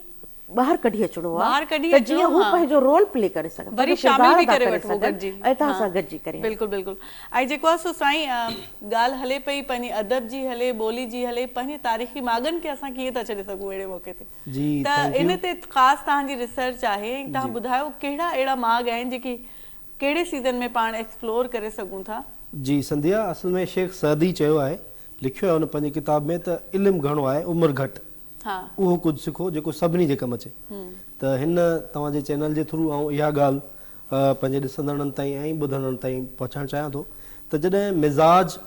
Speaker 2: ٻاهر ڪڍي اچڻو آهي ته جيئن هو پنهنجو رول پلي ڪري سگهن
Speaker 1: وري
Speaker 2: پنهنجو
Speaker 1: شامل
Speaker 2: ڪردار
Speaker 1: به
Speaker 2: ادا
Speaker 1: ڪري
Speaker 2: ڪري
Speaker 1: وٺبو
Speaker 2: سگهن
Speaker 1: گڏجي
Speaker 2: ۽ توهان
Speaker 1: ها
Speaker 2: سان گڏجي ڪري هلن.
Speaker 1: بلڪل بلڪل ۽ جيڪو آهي سو سائين ڳالهه هلي پئي پنهنجي ادب جي هلي ٻولي جي هلي پنهنجي تاريخي ماڳن کي اسان ڪيئن ٿا ڇڏي سگهون اهڙي موقعي تي
Speaker 3: جي
Speaker 1: ته
Speaker 3: thank
Speaker 1: in
Speaker 3: you.
Speaker 1: تي خاص توهان جي ريسرچ آهي ۽ توهان
Speaker 3: جي.
Speaker 1: ٻڌايو ڪهڙا اهڙا ماڳ آهن جيڪي ڪهڙي سيزن ۾ پاڻ ايڪسپلور ڪري سگهون ٿا؟
Speaker 3: جي سنڌيا اصل ۾ شيخ سعدي چيو آهي لکيو آهي ان پنهنجي ڪتاب ۾ ته علم گهڻو آهي عمر گهٽ اهو ڪجهه سکو جيڪو سڀني جي ڪم اچي ته هن توهان جي چينل جي ٿرو آئون اها ڳالهه پنهنجي ڏسندڙن تائين ۽ ٻڌندڙن تائين پهچائڻ چاهيان ٿو ته جڏهن مزاج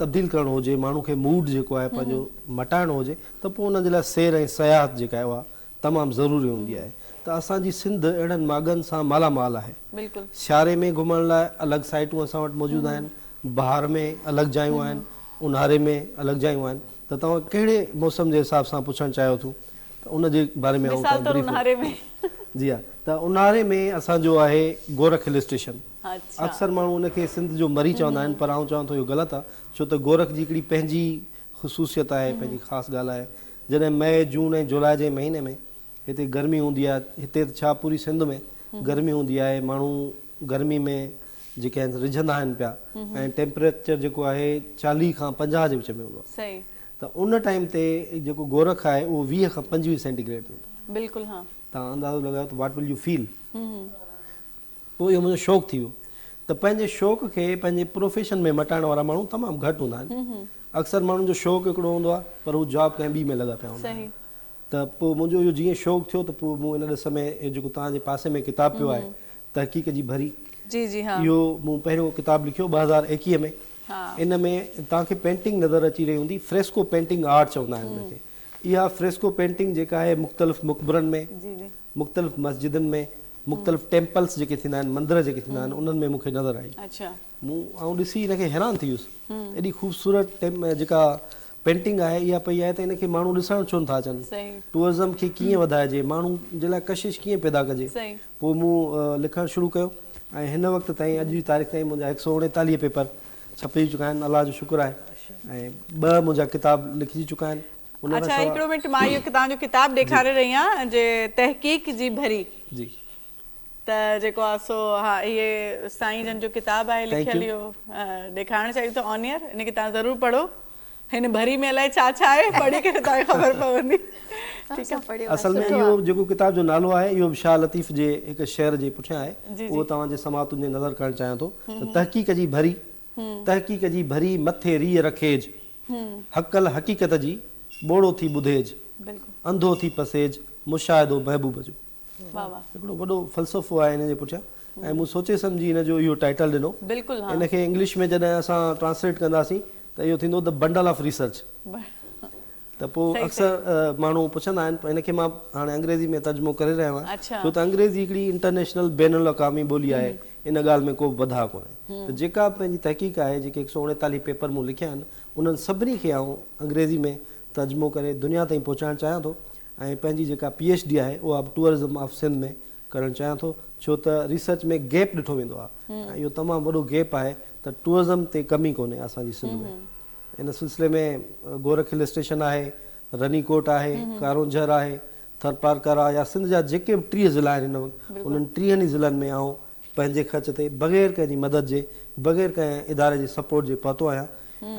Speaker 3: تبديل ڪرڻو هجي ماڻهو کي موڊ جيڪو آهي پنهنجو مٽائڻو هجي ته پوء ان جي لاء سير ۽ سياحت جيڪا آهي اها تمام ضروري هوندي آهي ته اسان جي سنڌ اهڙن ماڳن سان مالا مال آهي. سياري ۾ گهمڻ لاء الڳ سائيٽون اسان وٽ موجود آهن، بهار ۾ الڳ جايون آهن، اونهاري ۾ الڳ جايون آهن ته توهان ڪهڙي موسم جي حساب سان پڇڻ چاهيو ٿو ته ان جي باري ۾ آئون
Speaker 1: مثال
Speaker 3: توهان
Speaker 1: طور
Speaker 3: بريف
Speaker 1: اونهاري ۾.
Speaker 3: جي ها ته اونهاري ۾ اسان جو آهي گورک هل اسٽيشن اڪثر ماڻهو ان کي سنڌ جو مري چوندا آهن پر آئون چوان ٿو اهو غلط آهي ڇو ته گورک جي هڪڙي پنهنجي خصوصيت آهي پنهنجي خاص ڳالهه آهي جڏهن مئي، جون ۽ جولاء جي مهيني ۾ هتي گرمي هوندي آهي، هتي ته ڇا پوري سنڌ ۾ گرمي هوندي آهي، ماڻهو گرمي ۾ جيڪي آهن رجهندا آهن پيا ۽ ٽيمپريچر جيڪو آهي 40 کان 50 جي وچ ۾ هوندو آهي ته ان ٽائيم تي جيڪو گورک آهي اهو 20 کان 25 سينٽي گريڊ تي هوندو آهي.
Speaker 1: بلڪل ها.
Speaker 3: توهان اندازو لڳايو ته واٽ ول يو فيل. پوء اهو منهنجو شوق ٿي ويو ته پنهنجي شوق کي پنهنجي پروفيشن ۾ مٽائڻ وارا ماڻهو تمام گهٽ هوندا آهن. اڪثر ماڻهن جو شوق هڪڙو هوندو آهي پر هو جاب ڪنهن ٻي ۾ لڳا پيا هوندا آهن. ته پوء منهنجو اهو جيئن شوق ٿيو ته پوء مون ان ڏس ۾ اهو جيڪو توهان جي پاسي ۾ ڪتاب پيو آهي تحقيق جي ڀري اهو مون پهريون ڪتاب لکيو 2021 ۾ ان ۾ توهان کي پينٽنگ نظر اچي رهي هوندي فريسڪو پينٽنگ آرٽ چوندا آهن ان کي اها فريسڪو پينٽنگ جيڪا آهي مختلف مقبرن ۾ مختلف مسجدن ۾ مختلف ٽيمپلس جيڪي ٿيندا آهن مندر جيڪي ٿيندا آهن انهن ۾ مون کي نظر آئي مون آئون ڏسي ان کي حيران ٿي ويس ايڏي خوبصورت جيڪا پينٽنگ آهي اها پئي آهي ته ان کي ماڻهو ڏسڻ ڇو نٿا اچن ٽوئرزم کي ڪيئن وڌائجي ماڻهو جي لاء ڪشش ڪيئن پيدا ڪجي پوء مون لکڻ شروع ڪيو ۽ هن وقت تائين اڄ جي تاريخ تائين منهنجا 139 پيپر ڇپجي چڪا آهن الله جو شڪر آهي ۽ ٻه منهنجا ڪتاب لکجي چڪا آهن ان کان
Speaker 1: اڇا
Speaker 3: سواء
Speaker 1: هڪڙو منٽ مان اهو توهان جو ڪتاب ڏيکاري رهي آهيان جي تحقيق جي ڀري
Speaker 3: جي
Speaker 1: ته جيڪو آ سو ها اهي سائين جن جو ڪتاب آهي
Speaker 3: Thank
Speaker 1: لکيل
Speaker 3: you.
Speaker 1: اهو ڏيکارڻ چاهيون ٿا آن ايئر ان کي توهان ضرور پڙهو هن ڀري ۾ الائي ڇا ڇا آهي پڙهي ڪري توهان کي خبر پوندي ٺيڪ آهي
Speaker 3: اصل ۾ اهو جيڪو ڪتاب جو نالو آهي اهو به شاهه لطيف جي هڪ شعر جي پٺيان آهي اهو توهان جي سماعتن جي نظر ڪرڻ چاهيان ٿو ته تحقيق جي ڀري تحقيق جي ڀري مٿي ريء رکيج هڪل حقيقت جي، ٻوڙو ٿي ٻڌيج، انڌو ٿي پسيج، مشاهدو محبوب جو. هڪڙو وڏو فلسفو آهي ان جي پٺيان ۽ مون سوچي سمجهي ان جو اهو ٽائيٽل ڏنو. ان کي انگلش ۾ جڏهن اسان ٽرانسليٽ ڪنداسين ته اهو ٿيندو The Bundle of Research. ته پوء اڪثر ماڻهو پڇندا آهن پر ان کي مان هاڻي انگريزي ۾ ترجمو ڪري رهيو آهيان ڇو ته انگريزي هڪڙي انٽرنيشنل بين الاقوامي ٻولي آهي ان ڳالهه ۾ ڪو به وڌاء ڪونهي ته جيڪا به پنهنجي تحقيق آهي جيڪي 139 پيپر مون لکيا آهن انهن سڀني کي آئون انگريزي ۾ ترجمو ڪري دنيا تائين پهچائڻ چاهيان ٿو ۽ پنهنجي جيڪا پي ايڇ ڊي آهي اها به ٽوئرزم آف سنڌ ۾ ڪرڻ چاهيان ٿو ڇو ته ريسرچ ۾ گيپ ڏٺو ويندو آهي ۽ اهو تمام وڏو گيپ آهي ته ٽوئرزم تي ڪم ئي ڪونهي اسان جي سنڌ ۾ ان سلسلي ۾ گورک هل اسٽيشن آهي، رني ڪوٽ آهي، ڪارونجهر آهي، ٿرپارڪر آهي يا سنڌ جا جيڪي به 30 ضلعا آهن هن وقت انهن 30 ئي ضلعن ۾ آئون پنهنجي خرچ تي بغير ڪنهن جي مدد جي بغير ڪنهن اداري جي سپورٽ جي پهتو آهيان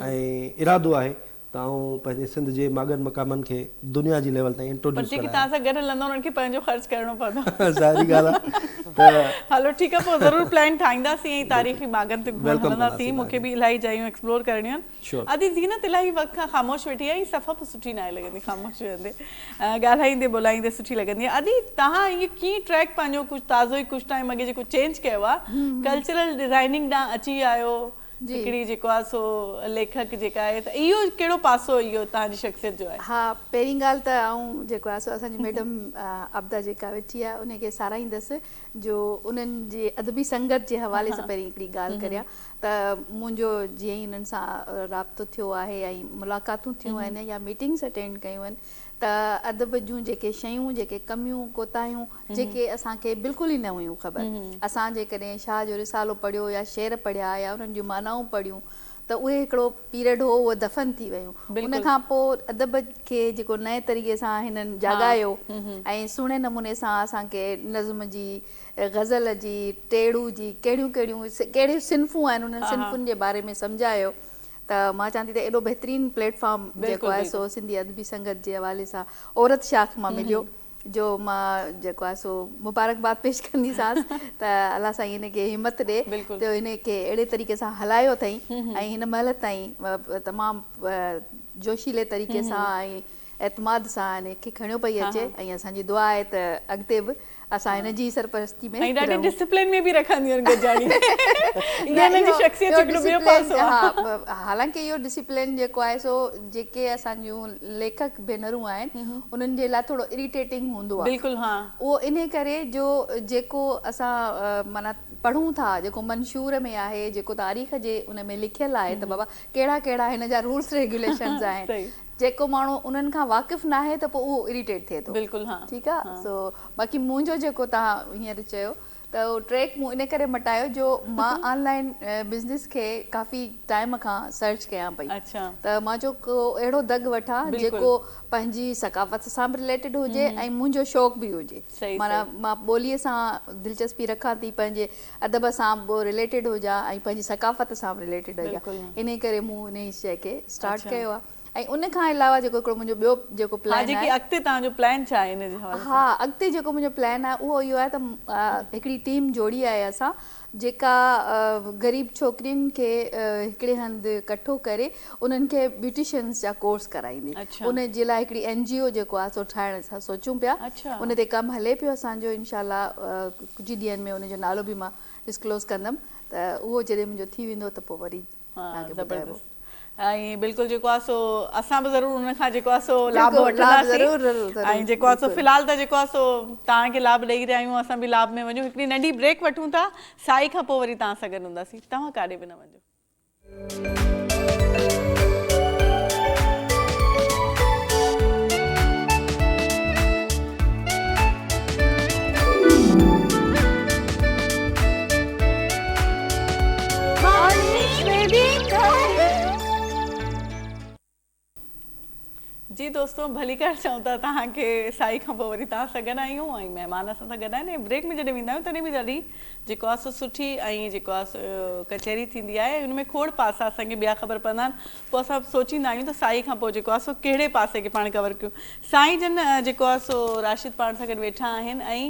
Speaker 3: ۽ ارادو آهي ته آئون پنهنجي سنڌ جي ماڳن مقامن کي دنيا جي ليول تائين
Speaker 1: پر
Speaker 3: انٽروڊيوس
Speaker 1: جيڪي
Speaker 3: ڪرايان.
Speaker 1: توهان سان گڏ هلندا انهن کي پنهنجو خرچ ڪرڻو پوندو.
Speaker 3: ظاهري ڳالهه آهي ته.
Speaker 1: هلو ٺيڪ آهي پوء ضرور پلان ٺاهينداسين ۽ تاريخي ماڳن تي گهمڻ
Speaker 3: welcome
Speaker 1: هلنداسين
Speaker 3: ڪنداسين
Speaker 1: مون کي
Speaker 3: توهان
Speaker 1: به
Speaker 3: کي.
Speaker 1: الاهي جايون ايڪسپلور ڪرڻيون آهن.
Speaker 3: Sure.
Speaker 1: ادي زينت الاهي وقت کان خاموش ويٺي آهي ۽ صفا به سٺي ناهي لڳندي خاموش ويهندي ڳالهائيندي ٻولائيندي سٺي لڳندي آهي. ادي توهان ائين ڪيئن ٽريڪ پنهنجو ڪجهه تازو ئي ڪجهه ٽائيم اڳي جيڪو چينج ڪيو آهي ڪلچرل ڊزائننگ ڏانهن اچي ويا آهيو هڪڙي جيڪو آهي سو ليکڪ جيڪا آهي ته اهو ڪهڙو پاسو اهو توهان جي شخصيت جو آهي؟
Speaker 5: ها پهرين ڳالهه ته آئون جيڪو آهي سو اسان جي ميڊم عابده جيڪا ويٺي آهي ان کي ساراهيندس جو انهن جي ادبي سنگت جي حوالي سان پهرين هڪڙي ڳالهه ڪريان ته منهنجو جيئن ئي انهن سان رابطو ٿيو آهي ۽ ملاقاتون ٿيون آهن يا ميٽنگس اٽينڊ ڪيون آهن ته ادب جون جيڪي شيون جيڪي ڪميون ڪوتاهيون جيڪي اسان کي بلڪل ئي نه هيون خبر اسان جيڪڏهن شاهه جو رسالو پڙهيو يا شعر پڙهيا يا انهن جون معنائون پڙهيون ته اهي هڪڙو پيريڊ هو اهو دفن ٿي ويون ان کان پوء ادب کي جيڪو نئين طريقي سان هنن جاڳايو ۽ سهڻي نموني سان اسان کي نظم جي غزل جي ٽيڙو جي ڪهڙيون ڪهڙيون ڪهڙيون صنفون آهن انهن صنفن جي باري ۾ سمجهايو ته مان چوان ٿي ته ايڏو بهترين پليٽ فارم جيڪو آهي سو سنڌي ادبي سنگت جي حوالي سان عورت شاخ مان مليو جو مان جيڪو آهي سو مبارڪباد پيش ڪنديسانس ته الله سائين هن کي همت ڏي ته هن کي اهڙي طريقي سان هلايو اٿئي ۽ هن مهل تائين تمام جوشيلي طريقي سان ۽ اعتماد سان هن کي کڻيو پئي اچي ۽ اسان جي دعا آهي ته اڳتي به اسان هن جي ئي سرپرستي ۾
Speaker 1: ۽ ڏاڍي
Speaker 5: رهون.
Speaker 1: ڊسپلين ۾ به رکنديون آهن گڏجاڻي اهو
Speaker 5: نه
Speaker 1: هنن جي
Speaker 5: اهو
Speaker 1: شخصيت
Speaker 5: اهو
Speaker 1: جو هڪڙو ٻيو
Speaker 5: ڊسيپلين
Speaker 1: پاسو آهي.
Speaker 5: ها حالانڪه اهو ڊسيپلين جيڪو آهي سو جيڪي اسان جون ليکڪ ڀينرون آهن انهن جي لاء ٿورو اريٽيٽنگ هوندو آهي.
Speaker 1: بلڪل ها.
Speaker 5: اهو انهي ڪري جو جيڪو اسان معنيٰ پڙهون ٿا جيڪو منشور ۾ آهي جيڪو تاريخ جي ان ۾ لکيل آهي ته بابا ڪهڙا ڪهڙا هن جا رولس ريگيوليشنز آهن
Speaker 1: صحيح.
Speaker 5: جيڪو ماڻهو انهن کان واقف ناهي ته پوء اهو اريٽيٽ ٿئي ٿو.
Speaker 1: بلڪل ها.
Speaker 5: ٺيڪ آ سو باقي منهنجو جيڪو توهان هينئر چيو ته اهو ٽريڪ مون ان ڪري مٽايو جو مان آن لائين بزنس کي ڪافي ٽائيم کان سرچ ڪيان پئي ته مان چيو ڪو اهڙو دڳ وٺان جيڪو پنهنجي ثقافت سان به رليٽيڊ هجي ۽ منهنجو شوق به هجي معنيٰ مان ٻولي سان دلچسپي رکان ٿي پنهنجي ادب سان به رليٽيڊ هجان ۽ پنهنجي ثقافت سان به رليٽيڊ هجان انهي ڪري مون انهي شيء کي اسٽارٽ ڪيو آهي. ۽ ان کان علاوه جيڪو هڪڙو منهنجو ٻيو جيڪو
Speaker 1: ها
Speaker 5: پلان
Speaker 1: جيڪي
Speaker 5: آهي.
Speaker 1: اڳتي توهان جو پلان ڇا آهي ان جي حوالي سان؟
Speaker 5: ها اڳتي جيڪو منهنجو پلان آهي اهو اهو آهي ته هڪڙي ٽيم جوڙي آهي اسان جيڪا غريب ڇوڪرين کي هڪڙي هنڌ ڪٺو ڪري انهن کي بيوٽيشنس جا ڪورس ڪرائيندي ان جي لاء هڪڙي اين جي او جيڪو آهي سو ٺاهڻ اسان سوچون پيا ان تي ڪم هلي پيو اسان جو انشاء الله ڪجهه ئي ڏينهن ۾ ان جو نالو به مان ڊسڪلوز ڪندم ته اهو جڏهن منهنجو ٿي ويندو ته پوء وري
Speaker 1: ها زبردست ۽ بلڪل جيڪو آ سو اسان به ضرور ان کان جيڪو آ سو لاڀ وٺنداسين ۽ جيڪو آ سو في الحال ته جيڪو آ سو توهان کي لاڀ ڏئي رهيا آهيون اسان به لاڀ ۾ وڃون هڪڙي ننڍي بريڪ وٺون ٿا سائي کان پوء وري توهان سان گڏ هونداسين توهان ڪاڏي به نه وڃجو. جي دوستو ڀليڪار چئون ٿا توهان کي سائي کان پوء وري توهان سان گڏ آهيون ۽ مهمان اسان سان گڏ آهن ۽ بريڪ ۾ جڏهن ويندا آهيون تڏهن به ڏاڍي جيڪو آهي سو سٺي ۽ جيڪو آهي سو ڪچهري ٿيندي آهي ۽ ان ۾ کوڙ پاسا اسان کي ٻيا خبر پوندا آهن پوء اسان سوچيندا آهيون ته سائي کان پوء جيڪو آهي سو ڪهڙي پاسي کي پاڻ ڪور ڪيون سائين جن جيڪو آهي سو راشد پاڻ سان گڏ ويٺا آهن ۽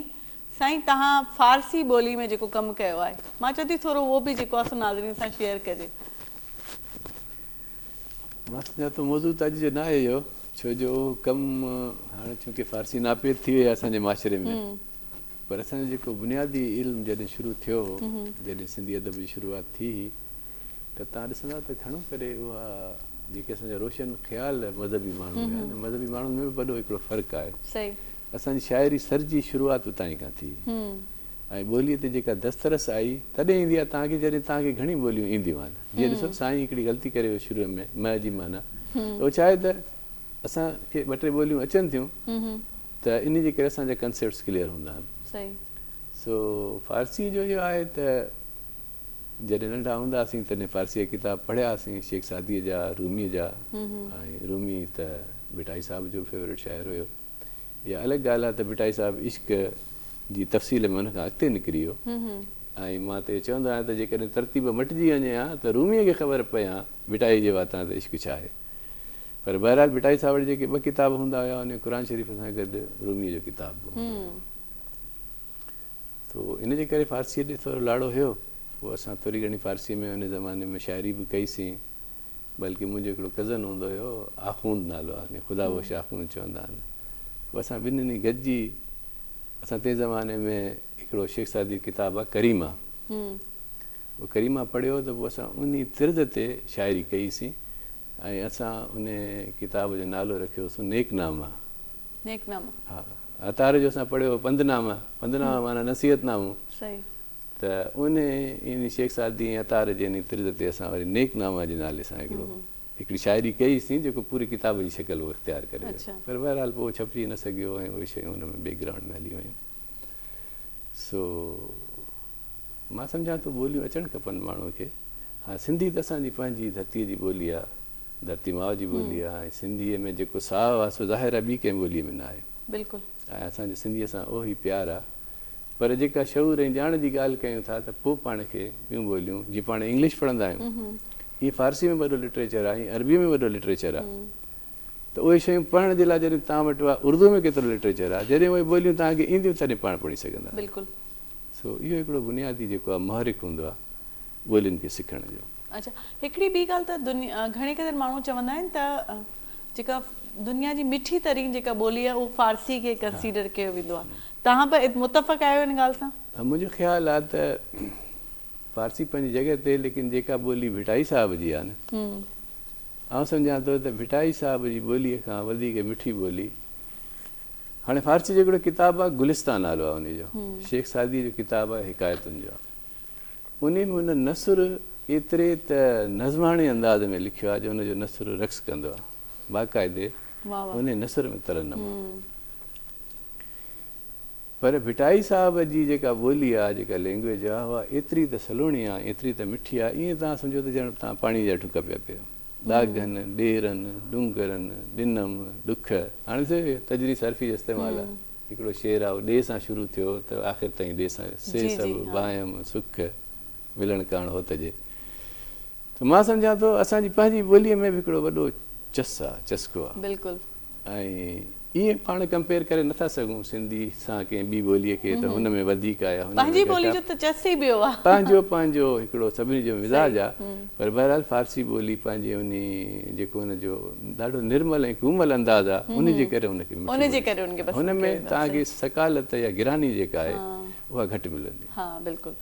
Speaker 1: سائين توهان فارسي ٻولي ۾ جيڪو ڪم ڪيو آهي مان چوان ٿي ٿورو اهو به جيڪو آهي سو ناظرين سان شيئر ڪجي.
Speaker 4: مان سمجهان ٿو موضوع ته اڄ جو ناهي اهو ڇو جو اهو ڪم هاڻي چونڪه فارسي ناپيد ٿي وئي آهي اسان جي معاشري ۾ پر اسان جو جيڪو بنيادي علم جڏهن شروع ٿيو هو جڏهن سنڌي ادب جي شروعات ٿي هئي ته توهان ڏسندا ته گهڻو ڪري اها جيڪي اسان جا روشن خيال مذهبي ماڻهو هيا نه مذهبي ماڻهن ۾ به وڏو هڪڙو فرق آهي اسان جي شاعري سرجي شروعات اتان ئي کان ٿي ۽ ٻوليء تي جيڪا دسترس آئي تڏهن ايندي آهي توهان کي جڏهن توهان کي گهڻيون ٻوليون اينديون آهن. جيئن ڏسو سائين هڪڙي غلطي ڪري ويو شروع ۾ م جي معنيٰ ته اهو ڇا آهي ته اسان کي ٻه ٽي ٻوليون اچن ٿيون ته انهي جي ڪري اسان جا ڪنسيپٽس ڪليئر هوندا آهن. سو فارسيء جو اهو آهي ته جڏهن ننڍا هوندا هئاسين تڏهن فارسيء جا ڪتاب پڙهيا هئاسين شيخ سعديء جا، روميء جا ۽ رومي ته ڀٽائي صاحب جو به فيورٽ شاعر هيو. اها الڳ ڳالهه آهي ته ڀٽائي صاحب عشق جي تفصيل ۾ ان کان اڳتي نڪري ويو ۽ مان ته اهو چوندو آهيان ته جيڪڏهن ترتيب مٽجي وڃي ها ته روميء کي خبر پئي ها ڀٽائي جي واتان ته عشق ڇا آهي. پر بهرحال ڀٽائي صاحب وٽ جيڪي ٻه ڪتاب هوندا هيا ان قرآن شريف سان گڏ روميء جو ڪتاب به هوندو هيو. تو ان جي ڪري فارسيء ڏي ٿورو لاڙو هيو. پوء اسان ٿوري گهڻي فارسيء ۾ ان زماني ۾ شاعري به ڪئي سين. بلڪه منهنجو هڪڙو ڪزن هوندو هيو آخوند نالو آهي خدا بخش آخوند چوندا آهن. پوء اسان ٻنهين ئي گڏجي اسان تنهن زماني ۾ هڪڙو شيخ سعدي جو ڪتاب آهي ڪريما اهو ڪريما پڙهيو ته پوء اسان انهي طرز تي شاعري ڪئي سين ۽ اسان انهي ڪتاب جو نالو رکيوسون نيڪ نامه.
Speaker 1: نيڪ نامه.
Speaker 4: ها عطار جو اسان پڙهيو پند نامه، پند نامه معنيٰ نصيحت نامو.
Speaker 1: صحيح.
Speaker 4: ته انهي يعني شيخ سعدي ۽ عطار جي انهي طرز تي اسان وري نيڪ نامه جي نالي سان هڪڙو هڪڙي شاعري ڪئي سين جيڪو پوري ڪتاب جي شڪل اهو اختيار ڪري ويو پر بهرحال پوء اهو ڇپجي نه سگهيو ۽ اهي شيون ان ۾ بيڪ گرائونڊ ۾ هلي ويون سو مان سمجهان ٿو ٻوليون اچڻ کپن ماڻهو کي. ها سنڌي ته اسان جي پنهنجي ڌرتيء جي ٻولي آ، ڌرتي ماء جي ٻولي آ ۽ سنڌيء ۾ جيڪو ساهه آ سو ظاهر آ ٻي ڪنهن ٻوليء ۾ نه آهي.
Speaker 1: بلڪل.
Speaker 4: ۽ اسان جو سنڌيء سان اهو ئي پيار آ. پر جيڪا شعور ۽ ڄاڻ جي ڳالهه ڪيون ٿا ته پوء پاڻ کي ٻيون ٻوليون جيئن پاڻ انگلش پڙهندا آهيون ايئن فارسيء ۾ وڏو لٽريچر آ ائين عربيء ۾ وڏو لٽريچر آ ته اهي شيون پڙهڻ جي لاء جڏهن توهان وٽ اها اردوء ۾ ڪيترو لٽريچر آ جڏهن اهي ٻوليون توهان کي اينديون تڏهن پاڻ پڙهي سگهندا.
Speaker 1: بلڪل.
Speaker 4: سو اهو هڪڙو بنيادي جيڪو آهي محرڪ هوندو آهي ٻولين کي سکڻ جو.
Speaker 1: اڇا هڪڙي ٻي ڳالهه ته دنيا گهڻي قدر ماڻهو چوندا آهن ته جيڪا دنيا جي مٺي ترين جيڪا ٻولي آهي اهو فارسي کي ڪنسيڊر ڪيو ويندو آهي توهان به متفق آهيو ان ڳالهه سان؟
Speaker 4: ها منهنجو خيال آهي ته فارسي پنهنجي جڳهه تي ليڪن جيڪا ٻولي ڀٽائي صاحب جي آهي نه آئون سمجهان ٿو ته ڀٽائي صاحب جي ٻولي کان وڌيڪ مٺي ٻولي هاڻي فارسي جو هڪڙو ڪتاب آهي گلستان نالو آهي انهي جو شيخ سعدي جو ڪتاب آهي حڪايتن جو انهي ۾ هن نثر ايتري ته نظماڻي انداز ۾ لکيو آهي جو ان جو نثر رقص ڪندو آهي باقاعدي انهي نثر ۾ ترنم آهي پر ڀٽائي صاحب جي جيڪا ٻولي آهي جيڪا لينگويج آهي اها ايتري ته سلوڻي آهي ايتري ته مٺي آهي ائين توهان سمجهو ته ڄڻ توهان پاڻي جا ڍڪ پيا پيو ڏاگهن، ڏيرن، ڏونگرن، ڏنم، ڏک. هاڻي ڏسو تجريس حرفي جو استعمال آهي. هڪڙو شعر آهي اهو ڏي سان شروع ٿيو ته آخر تائين ڏي سان سي سڀ ڀانئيم سک ملڻ ڪاڻ هوت جي. ته مان سمجهان ٿو اسان جي پنهنجي ٻوليء ۾ به هڪڙو وڏو چس آهي، چسڪو آهي.
Speaker 1: بلڪل.
Speaker 4: ۽ ائين پاڻ ڪمپيئر ڪري نٿا سگهون سنڌي سان ڪنهن ٻي ٻوليء کي ته هن ۾ وڌيڪ آهي يا هن ۾
Speaker 1: پنهنجي
Speaker 4: گهٽ
Speaker 1: ٻولي
Speaker 4: آهي.
Speaker 1: جو ته چس ئي ٻيو آهي.
Speaker 4: پنهنجو پنهنجو هڪڙو سڀني جو مزاج آهي پر بهرحال فارسي ٻولي پنهنجي انهي جيڪو ان جو ڏاڍو نرمل ۽ ڪومل انداز آهي ان جي ڪري ان کي مٺي
Speaker 1: ان جي
Speaker 4: ٻولي
Speaker 1: ڪري ان کي
Speaker 4: هن
Speaker 1: پسند
Speaker 4: ۾
Speaker 1: ڪيو ويندو آهي
Speaker 4: توهان کي
Speaker 1: صحيح.
Speaker 4: ثقالت يا گراني جيڪا آهي اها گهٽ ملندي.
Speaker 1: ها بلڪل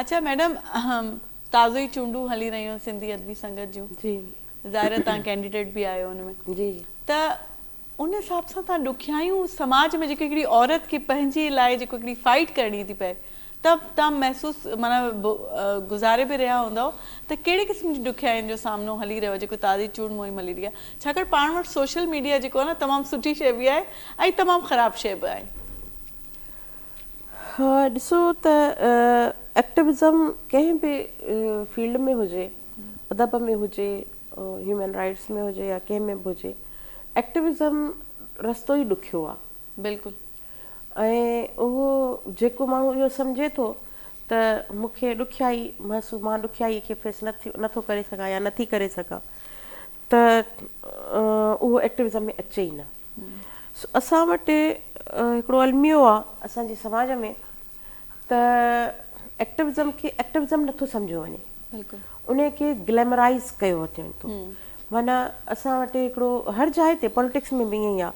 Speaker 1: اڇا ميڊم تازو ئي چونڊون هلي رهيون آهن سنڌي ادبي سنگت جون
Speaker 2: جي.
Speaker 1: ظاهر آهي توهان ڪينڊيڊيٽ به آهيو ان ۾
Speaker 2: جي جي.
Speaker 1: ته ان حساب سان توهان ڏکيائيون سماج ۾ جيڪو هڪڙي عورت کي پنهنجي لاء جيڪو هڪڙي فائيٽ ڪرڻي ٿي پئي ته توهان محسوس معنيٰ گذاري به رهيا هوندؤ ته ڪهڙي قسم جي ڏکيائين جو سامنو هلي رهيو آهي جيڪو تازي چونڊ مهم هلي رهي آهي ڇاڪاڻ پاڻ وٽ سوشل ميڊيا جيڪو آهي نه تمام سٺي شيء به آهي ۽ تمام خراب شيء به آهي.
Speaker 2: ها ڏسو ته ايڪٽوزم ڪنهن به فيلڊ ۾ هجي ادب ۾ هجي، هيومن رائيٽس ۾ هجي يا ڪنهن ۾ به هجي، ايڪٽوزم رستو ئي ڏکيو آ.
Speaker 1: بلڪل.
Speaker 2: ۽ اهو جيڪو ماڻهو اهو سمجهي ٿو ته مون کي ڏکيائي محسوس مان ڏکيائي کي فيس نه ٿي نه ٿو ڪري سگهان يا نه ٿي ڪري سگهان ته اهو ايڪٽوزم ۾ اچي ئي نه. سو اسان وٽ هڪڙو الميو آ اسان جي سماج ۾ ته ايڪٽوزم کي ايڪٽوزم نٿو سمجهيو وڃي
Speaker 1: بلڪل
Speaker 2: ان کي گليمرائز ڪيو وڃي ٿو معنيٰ اسان وٽ هڪڙو هر جاء تي پوليٽڪس ۾ به ائين ئي آ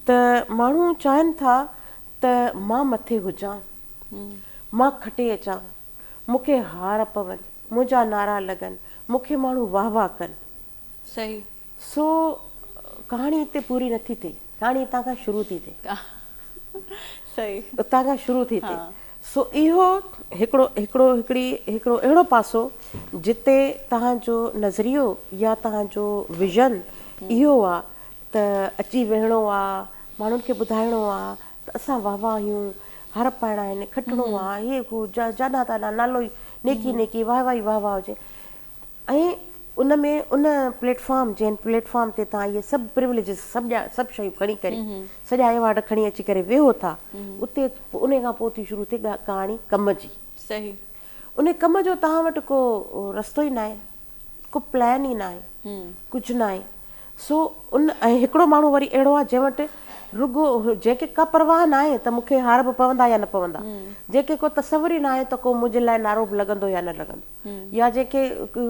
Speaker 2: ته ماڻهو چاهين ٿا ته مان مٿي هجان مان کٽي اچان مون کي هار پون منهنجا نعرا لڳن مون کي ماڻهو واهه واهه ڪن
Speaker 1: صحيح
Speaker 2: سو ڪهاڻي اتي پوري نٿي ٿئي، ڪهاڻي اتان کان شروع ٿي ٿئي.
Speaker 1: صحيح.
Speaker 2: اتان کان شروع ٿي ٿئي. سو اهو هڪڙو هڪڙو هڪڙي هڪڙو اهڙو پاسو جتي توهان جو نظريو يا توهان جو ويزن اهو آ ته اچي ويهڻو آ، ماڻهن کي ٻڌائڻو آ ته اسان واهه واهه آهيون، هار پائڻا آهن، کٽڻو آ، هي هو جاڏا تاڏا نالو ئي نيڪي نيڪي واهه واهه ئي واهه واهه هجي. ۽ ان ۾ ان پليٽ فارم جنهن پليٽ فارم تي توهان اهي سڀ پروليجز سڀ سڀ شيون کڻي ڪري سڄا ايوارڊ کڻي اچي ڪري ويهو ٿا اتي ان کان پوء ٿي شروع ٿئي ڪهاڻي ڪم جي.
Speaker 1: صحيح.
Speaker 2: ان ڪم جو توهان وٽ ڪو رستو ئي ناهي ڪو پلان ئي ناهي ڪجهه ناهي سو ان ۽ هڪڙو ماڻهو وري اهڙو آهي جنهن وٽ رڳو جنهن کي ڪا پرواهه ناهي ته مون کي هار به پوندا يا نه پوندا، جنهن کي ڪو تصور ئي ناهي ته ڪو منهنجي لاء نعرو به لڳندو يا نه لڳندو يا جنهن کي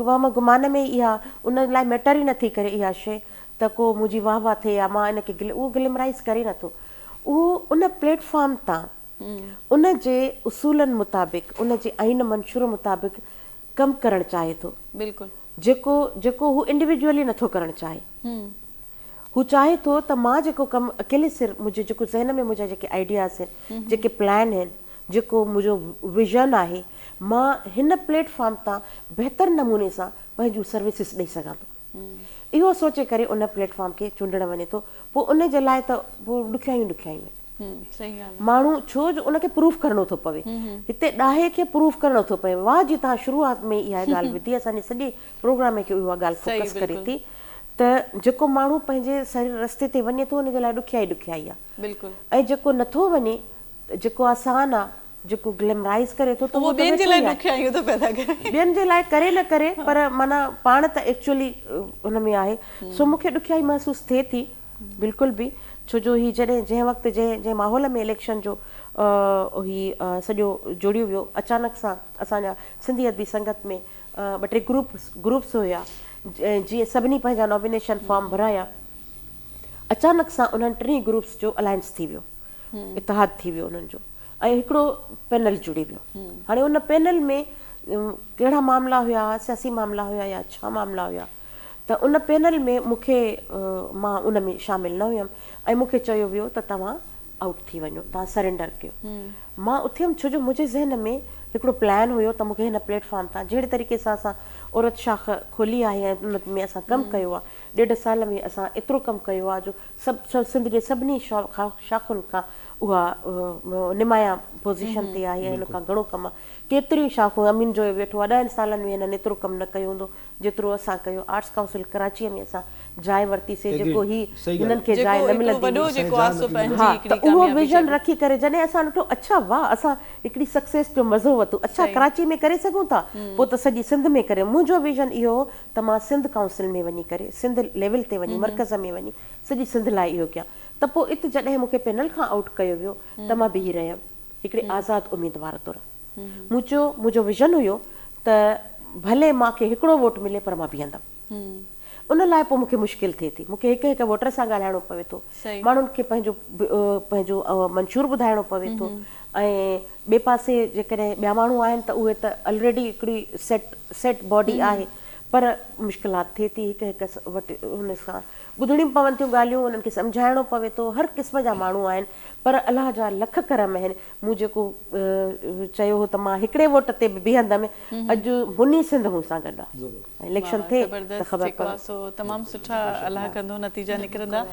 Speaker 2: وهم گمان ۾ ئي اها ان لاء ميٽر ئي نٿي ڪري اها شيء ته ڪو منهنجي واهه واهه ٿئي يا مان ان کي اهو گليمرائيز ڪري نٿو اهو ان پليٽ فارم تان ان جي اصولن مطابق ان جي آئين منشور مطابق ڪم ڪرڻ چاهي ٿو.
Speaker 1: بلڪل.
Speaker 2: جيڪو جيڪو هو انڊيوڊيولي نٿو ڪرڻ چاهي. هو چاهي ٿو ته مان جيڪو ڪم اڪيلي سر منهنجي جيڪو ذهن ۾ منهنجا جيڪي آئيڊياز آهن، جيڪي پلان آهن، جيڪو منهنجو ويزن آهي، مان هن پليٽ فارم تان بهتر نموني سان پنهنجون سروسز ڏئي سگهان ٿو. اهو سوچي ڪري ان پليٽ فارم کي چونڊڻ وڃي ٿو. پوء ان جي لاء ته پوء ڏکيائيون ڏکيائيون آهن. ماڻهو ڇو جو ان کي پروف ڪرڻو ٿو پوي. هتي ڏاهي کي پروف ڪرڻو ٿو پوي. واهه جي توهان شروعات ۾ ئي اها ڳالهه وڌي اسان جي سڄي پروگرام کي اها ڳالهه فوڪس ڪري ٿي ته جيڪو ماڻهو پنهنجي سر رستي تي وڃي ٿو ان جي لاء ڏکيائي ڏکيائي آهي ۽ جيڪو نٿو وڃي جيڪو آسان آهي جيڪو گليمرائيز ڪري ٿو ته
Speaker 1: اهو ٻين جي لاء ڏکيائيون ٿو پيدا ڪري.
Speaker 2: ٻين جي لاء ڪري نه ڪري پر معنيٰ پاڻ ته ايڪچوئلي ان ۾ آهي سو مون کي ڏکيائي محسوس ٿئي ٿي بلڪل به ڇو جو هي جڏهن جنهن وقت جنهن جنهن ماحول ۾ اليڪشن جو هي سڄو جوڙيو ويو اچانڪ سان اسان جا سنڌي ادبي سنگت ۾ ٻه ٽي گروپ گروپس هيا جيئن سڀني پنهنجا نامينيشن فارم ڀرايا اچانڪ سان انهن ٽنهي گروپس جو الائنس ٿي ويو اتحاد ٿي ويو انهن جو ۽ هڪڙو پينل جڙي ويو. هاڻي ان پينل ۾ ڪهڙا معاملا هيا، سياسي معاملا هيا يا ڇا معاملا هيا ته ان پينل ۾ مون کي مان ان ۾ شامل نه هيم ۽ مون کي چيو ويو ته توهان آئوٽ ٿي وڃو، توهان سرينڊر ڪيو. مان اٿيم ڇو جو منهنجي ذهن ۾ هڪڙو پلان هيو ته مون کي هن پليٽ فارم تان جهڙي طريقي سان اسان عورت شاخ کولي آهي ۽ ان ۾ اسان ڪم ڪيو آهي، ڏيڍ سال ۾ اسان ايترو ڪم ڪيو آهي جو سڀ سنڌ جي سڀني شاخن کان اها نمايان پوزيشن تي آهي ۽ ان کان گهڻو ڪم آهي. ڪيتريون شاخون امين جويو ويٺو آهي ڏهن سالن ۾ هنن ايترو ڪم نه ڪيو هوندو جيترو اسان ڪيو. آرٽس ڪائونسل ڪراچيء ۾ اسان جاء ورتي سي جيڪو هي هنن کي جاء نه ملندي هئي. ها ته اهو ويزن رکي ڪري جڏهن اسان ڏٺو اڇا واهه اسان هڪڙي سڪسيس جو مزو ورتو اڇا ڪراچي ۾ ڪري سگهون ٿا پوء ته سڄي سنڌ ۾ ڪريون منهنجو ويزن اهو هو ته مان سنڌ ڪائونسل ۾ وڃي ڪري سنڌ ليول تي وڃي مرڪز ۾ وڃي سڄي سنڌ لاء اهو ڪيان ته پوء ات جڏهن مون کي پينل کان آئوٽ ڪيو ويو ته مان بيهي رهيم هڪڙي آزاد اميدوار طور مون چيو منهنجو ويزن هيو ته ڀلي مان کي هڪڙو ووٽ ملي پر مان بيهندم ان لاء پوء مون کي مشڪل ٿئي ٿي مون کي هڪ هڪ ووٽر سان ڳالهائڻو پوي ٿو ماڻهن کي پنهنجو پنهنجو منشور ٻڌائڻو پوي ٿو ۽ ٻئي پاسي جيڪڏهن ٻيا ماڻهو آهن ته اهي ته الريڊي هڪڙي سيٽ سيٽ باڊي آهي پر مشڪلات ٿئي ٿي هڪ هڪ وٽ ان سان ٻڌڻيون پون ٿيون ڳالهيون انهن کي سمجهائڻو پوي ٿو هر قسم جا ماڻهو آهن پر الله جا لک ڪرم آهن مون جيڪو چيو هو ته مان هڪڙي ووٽ تي به بيهندم اڄ مني سنڌ مون سان گڏ آهي اليڪشن ٿئي ته خبر پوي.
Speaker 1: سو تمام سٺا الله ڪندو نتيجا نڪرندا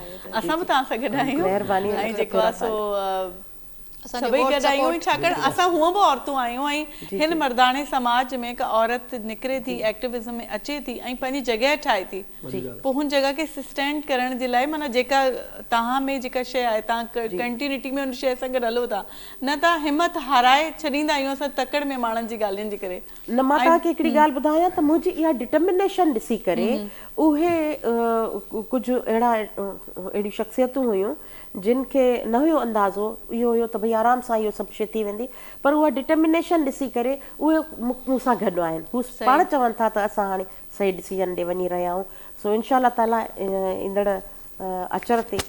Speaker 1: اسان به توهان سان گڏ آهيون
Speaker 2: مهرباني
Speaker 1: ۽ جيڪو آهي سو سڀئي گڏ آهيون ڇاڪاڻ اسان هونء به عورتون آهيون ۽ هن مرداڻي سماج ۾ هڪ عورت نڪري ٿي ايڪٽوزم ۾ اچي ٿي ۽ پنهنجي جڳهه ٺاهي ٿي پوء هن جڳهه کي سسٽينڊ ڪرڻ جي لاء معنيٰ جيڪا توهان ۾ جيڪا شيء آهي توهان ڪنٽينيوٽي ۾ ان شيء سان گڏ هلو ٿا نه ته همت هارائي ڇڏيندا آهيون اسان تڪڙ ۾ ماڻهن جي ڳالهين جي ڪري.
Speaker 2: نه مان توهان کي هڪڙي ڳالهه ٻڌايان ته منهنجي اها ڊٽرمنيشن ڏسي ڪري اهي ڪجهه اهڙا اهڙيون شخصيتون هيون جن کي نه هيو اندازو اهو هيو ته ڀئي آرام سان اهو سڀ شيء ٿي ويندي پر اها ڊٽرمنيشن ڏسي ڪري اهي مون سان گڏ آهن هو پاڻ چون ٿا ته اسان هاڻي صحيح ڊسيزن ڏي وڃي رهيا آهيون سو انشاء الله تعالي ايندڙ آچر تي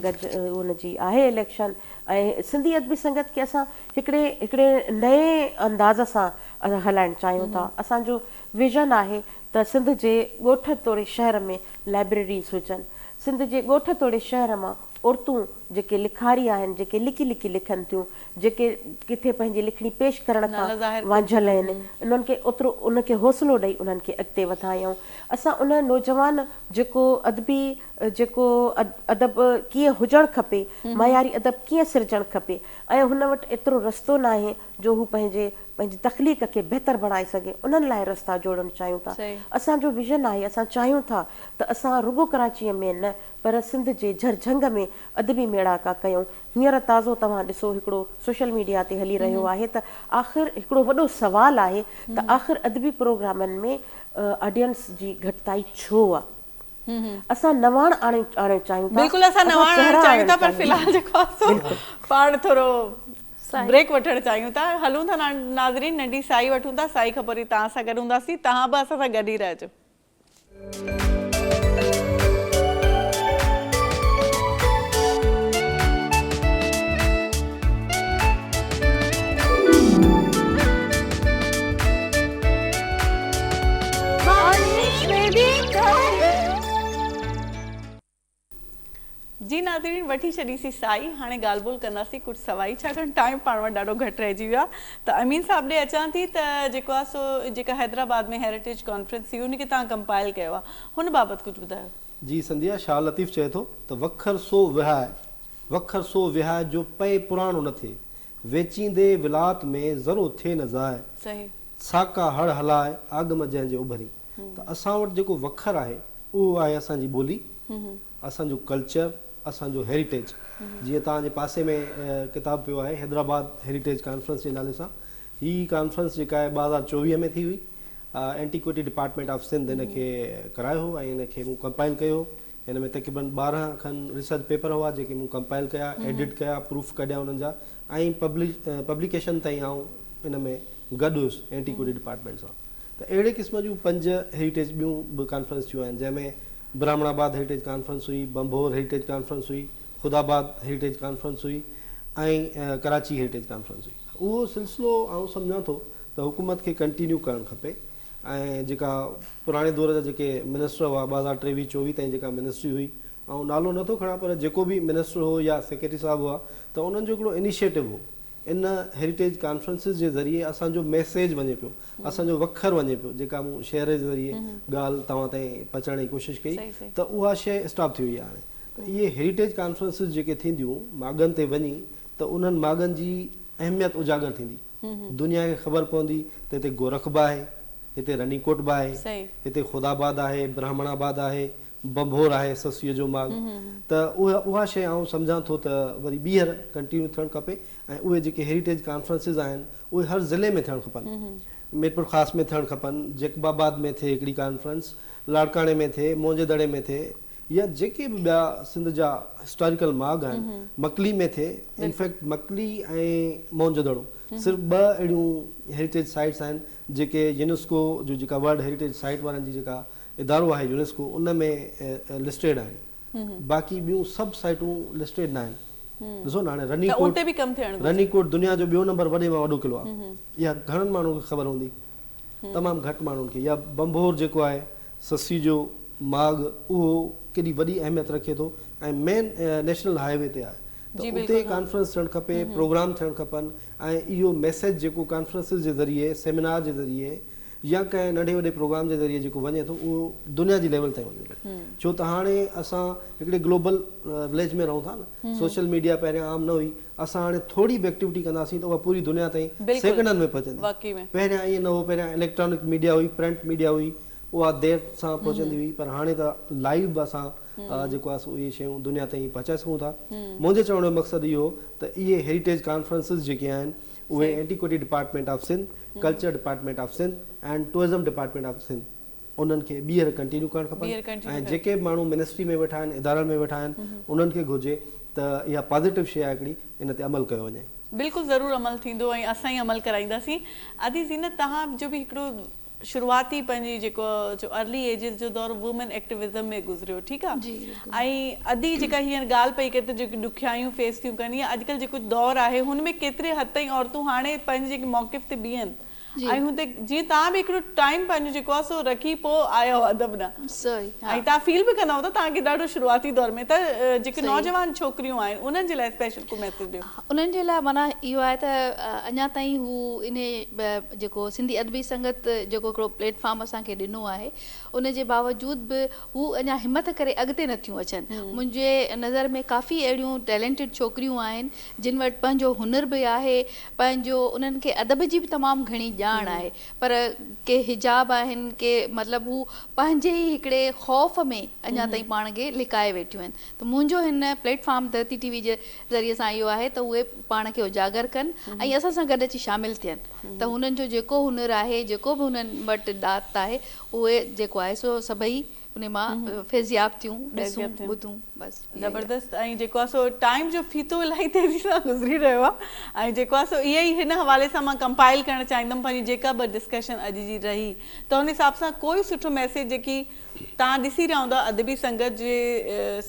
Speaker 2: گڏ ان جي آهي اليڪشن ۽ سنڌي ادبي سنگت کي اسان هڪڙي هڪڙي نئين انداز سان هلائڻ چاهيون ٿا اسان جو ويزن آهي ته سنڌ جي ڳوٺ توڙي شهر ۾ لائبريريز هجن سنڌ جي ڳوٺ توڙي شهر مان عورتون جيڪي لکاري آهن، جيڪي لڪي لڪي لکن ٿيون، جيڪي ڪٿي پنهنجي لکڻي پيش ڪرڻ کان وانجهيل آهن، انهن کي اوترو ان کي حوصلو ڏئي انهن کي اڳتي وڌايون. اسان ان نوجوان جيڪو ادبي جيڪو ادب ڪيئن هجڻ کپي، معياري ادب ڪيئن سرجڻ کپي ۽ هن وٽ ايترو رستو ناهي جو هو پنهنجي پنهنجي تخليق کي بهتر بڻائي سگهي، انهن لاء رستا جوڙڻ چاهيون ٿا. اسان جو ويزن آهي، اسان چاهيون ٿا ته اسان رڳو ڪراچيء ۾ نه پر سنڌ جي جھر جھنگ ۾ ادبي ميڙاڪا ڪيون. هينئر تازو توهان ڏسو هڪڙو سوشل ميڊيا تي هلي رهيو آهي ته آخر هڪڙو وڏو سوال آهي ته آخر ادبي پروگرامن ۾ آڊينس جي گهٽتائي ڇو آ؟ اسان نواڻ آڻي آڻڻ چاهيون ٿا.
Speaker 1: بلڪل اسان نواڻ آڻڻ چاهيون ٿا پر في الحال جيڪو آهي سو پاڻ ٿورو بريڪ وٺڻ چاهيون ٿا. هلون ٿا ناظرين ننڍي سائي وٺون ٿا سائي کان پوء وري توهان سان گڏ هونداسين توهان به اسان سان گڏ ئي رهجو. جي ناظرين وٺي ڇڏيسين سائي هاڻي ڳالهه ٻولهه ڪنداسين ڪجهه سوائي ڇاڪاڻ ٽائيم پاڻ وٽ ڏاڍو گهٽ رهجي ويو آهي ته امين صاحب ڏي اچان ٿي ته جيڪو آهي سو جيڪا حيدرآباد ۾ هيريٽيج ڪانفرنس ٿي ان کي توهان ڪمپائل ڪيو آهي هن بابت ڪجهه ٻڌايو.
Speaker 3: جي سنڌيا شاهه لطيف چئي ٿو ته وکر سو وهاء وکر سو وهاء جو پئي پراڻو نه ٿئي ويچيندي ولات ۾ ذرو ٿئي نه ضاء ساڪا هڙ هلاء آگم جنهن جي اڀري ته اسان وٽ جيڪو وکر آهي اهو آهي اسان جي ٻولي، اسان جو ڪلچر، اسان جو هيريٽيج. جيئن توهان جي پاسي ۾ ڪتاب پيو آهي حيدرآباد هيريٽيج ڪانفرنس جي نالي سان. هي ڪانفرنس جيڪا آهي 2024 ۾ ٿي هئي. اينٽيڪوئٽي ڊپارٽمينٽ آف سنڌ ان کي ڪرايو هو ۽ ان کي مون ڪمپائل ڪيو هو. هن ۾ تقريبن 12 کن ريسرچ پيپر هئا جيڪي مون ڪمپائل ڪيا، ايڊٽ ڪيا، پروف ڪڍيا انهن جا ۽ پبليڪيشن تائين آئون ان ۾ گڏ هيس اينٽيڪوئٽي ڊپارٽمينٽ سان ته اهڙي قسم جون پنج هيريٽيج ٻيون به ڪانفرنس ٿيون آهن جنهن ۾ برهمڻ آباد هيريٽيج ڪانفرنس هئي، ڀنڀور هيريٽيج ڪانفرنس هئي، خدا آباد هيريٽيج ڪانفرنس هئي ۽ ڪراچي هيريٽيج ڪانفرنس هئي. اهو سلسلو آئون سمجهان ٿو ته حڪومت کي ڪنٽينيو ڪرڻ کپي ۽ جيڪا پراڻي دور جا جيڪي منسٽر هئا 2023 24 تائين جيڪا منسٽري هئي آئون نالو نه ٿو کڻان پر جيڪو به منسٽر هو يا سيڪريٽري صاحب هئا ته انهن جو هڪڙو انيشيٽو هو ان هيريٽيج ڪانفرنسز جي ذريعي اسان جو ميسيج وڃي پيو اسان جو وکر وڃي پيو جيڪا مون شعر جي ذريعي ڳالهه توهان تائين پهچائڻ جي ڪوشش ڪئي ته اها شيء اسٽاپ ٿي وئي آهي هاڻي ته اهي هيريٽيج ڪانفرنسز جيڪي ٿينديون ماڳن تي وڃي ته انهن ماڳن جي اهميت اجاگر ٿيندي دنيا کي خبر پوندي ته هتي گورک به آهي، هتي رني ڪوٽ به آهي، هتي خدا آباد آهي، برهمڻ آباد آهي، ڀنڀور آهي، سسئيء جو ماڳ ته اها شيء آئون سمجهان ٿو ته وري ٻيهر ڪنٽينيو ٿيڻ کپي ۽ اهي جيڪي هيريٽيج ڪانفرنسز آهن اهي هر ضلعي ۾ ٿيڻ کپن، ميرپورخاص ۾ ٿيڻ کپن، جيڪب آباد ۾ ٿئي هڪڙي ڪانفرنس، لاڙڪاڻي ۾ ٿئي، موهن جي دڙي ۾ ٿئي يا جيڪي به ٻيا سنڌ جا هسٽاريڪل ماڳ آهن مڪلي ۾ ٿئي، انفيڪٽ مڪلي ۽ موهن جو دڙو صرف ٻه اهڙيون هيريٽيج سائيٽس آهن جيڪي يونيسڪو جو جيڪا ورلڊ هيريٽيج سائيٽ وارن جي جيڪا ادارو آهي يونيسڪو ان ۾ لسٽيڊ آهن باقي ٻيون سڀ سائيٽون لسٽيڊ نه آهن ڏسو نه هاڻي رني ڪوٽ رني ڪوٽ دنيا جو ٻيو نمبر وڏي مان وڏو قلعو آهي اها گهڻن ماڻهن کي خبر هوندي تمام گهٽ ماڻهن کي يا بمڀور جيڪو آهي سسي جو ماڳ اهو ڪيڏي وڏي اهميت رکي ٿو ۽ مين نيشنل هاء وي تي آهي ته اتي ڪانفرنس ٿيڻ کپي پروگرام ٿيڻ کپن ۽ اهو ميسيج جيڪو ڪانفرنسز جي ذريعي سيمينار جي ذريعي يا ڪنهن ننڍي وڏي پروگرام جي ذريعي جيڪو وڃي ٿو اهو دنيا جي ليول تائين وڃي ٿو ڇو ته هاڻي اسان هڪڙي گلوبل وليج ۾ رهون ٿا نه سوشل ميڊيا پهريان عام نه هئي اسان هاڻي ٿوري به ايڪٽيوٽي ڪنداسين ته اها پوري دنيا تائين سيڪنڊن ۾ پهچندي پهريان ائين نه هو پهريان اليڪٽرانڪ ميڊيا هئي پرنٽ ميڊيا هئي اها دير سان پهچندي هئي پر هاڻي ته لائيو به اسان جيڪو آهي سو اهي شيون دنيا تائين پهچائي سگهون ٿا منهنجي چوڻ جو مقصد اهو ته اهي هيريٽيج ڪانفرنسز جيڪي آهن اهي antiquity department of Sindh, culture department of Sindh and tourism department of Sindh انهن کي ٻيهر ڪنٽينيو ڪرڻ کپن ۽ جيڪي به ماڻهو منسٽري ۾ ويٺا آهن ادارن ۾ ويٺا آهن انهن کي گهرجي ته اها پازيٽو شيء آهي هڪڙي ان تي عمل ڪيو وڃي.
Speaker 1: بلڪل ضرور عمل ٿيندو ۽ اسان ئي عمل ڪرائينداسين. ادي زينت توهان جو به هڪڙو شروعاتي پنهنجي جيڪو جو ارلي ايجز جو دور وومين ايڪٽوزم ۾ گذريو ٺيڪ آ ۽ ادي جيڪا هينئر ڳالهه پئي ڪري ته جيڪي ڏکيائيون فيس ٿيون ڪن يا اڄڪلهه جيڪو دور آهي هن ۾ ڪيتري حد تائين عورتون هاڻي پنهنجي جيڪي موقف تي بيهن ۽ هتي جيئن توهان به هڪڙو ٽائيم پنهنجو جيڪو آ سو رکي پوء آيا هئا ادب ڏانهن ۽ توهان فيل به ڪندا هوندا توهان کي ڏاڍو شروعاتي دور ۾ ته جيڪي نوجوان ڇوڪريون آهن انهن جي لاء اسپيشل ڪو ميسيج ڏيو.
Speaker 5: انهن جي لاء معنيٰ اهو آهي ته اڃا تائين هو انهي جيڪو سنڌي ادبي سنگت جيڪو هڪڙو پليٽ فارم اسان کي ڏنو آهي ان جي باوجود به هو اڃا همٿ ڪري اڳتي نه ٿيون اچن. منهنجي نظر ۾ ڪافي اهڙيون ٽيلينٽيڊ ڇوڪريون آهن جن وٽ پنهنجو هنر به آهي پنهنجو انهن کي ادب جي به تمام گهڻي ڄاڻ آهي پر ڪي حجاب آهن ڪي مطلب هو پنهنجي ئي هڪڙي خوف ۾ اڃا تائين پاڻ کي لڪائي ويٺيون آهن ته منهنجو هن پليٽ فارم ڌرتي ٽي وي جي ذريعي سان اهو آهي ته اهي پاڻ کي اجاگر ڪن ۽ اسان سان گڏ اچي شامل ٿين ته هنن جو جيڪو هنر آهي جيڪو به هنن وٽ ڏات آهي اهي جيڪو آهي سو سڀئي انهي مان فيضياب ٿيون ڏسون ٻڌون بس.
Speaker 1: زبردست ۽ جيڪو آ سو ٽائيم جو ڦيٿو الاهي تيزي سان گذري رهيو آ ۽ جيڪو آ سو اهي ئي هن حوالي سان مان ڪمپائل ڪرڻ چاهيندم پنهنجي جيڪا به ڊسڪشن اڄ جي رهي ته ان حساب سان ڪوئي سٺو ميسيج جيڪي توهان ڏسي رهيا هوندا ادبي سنگت جي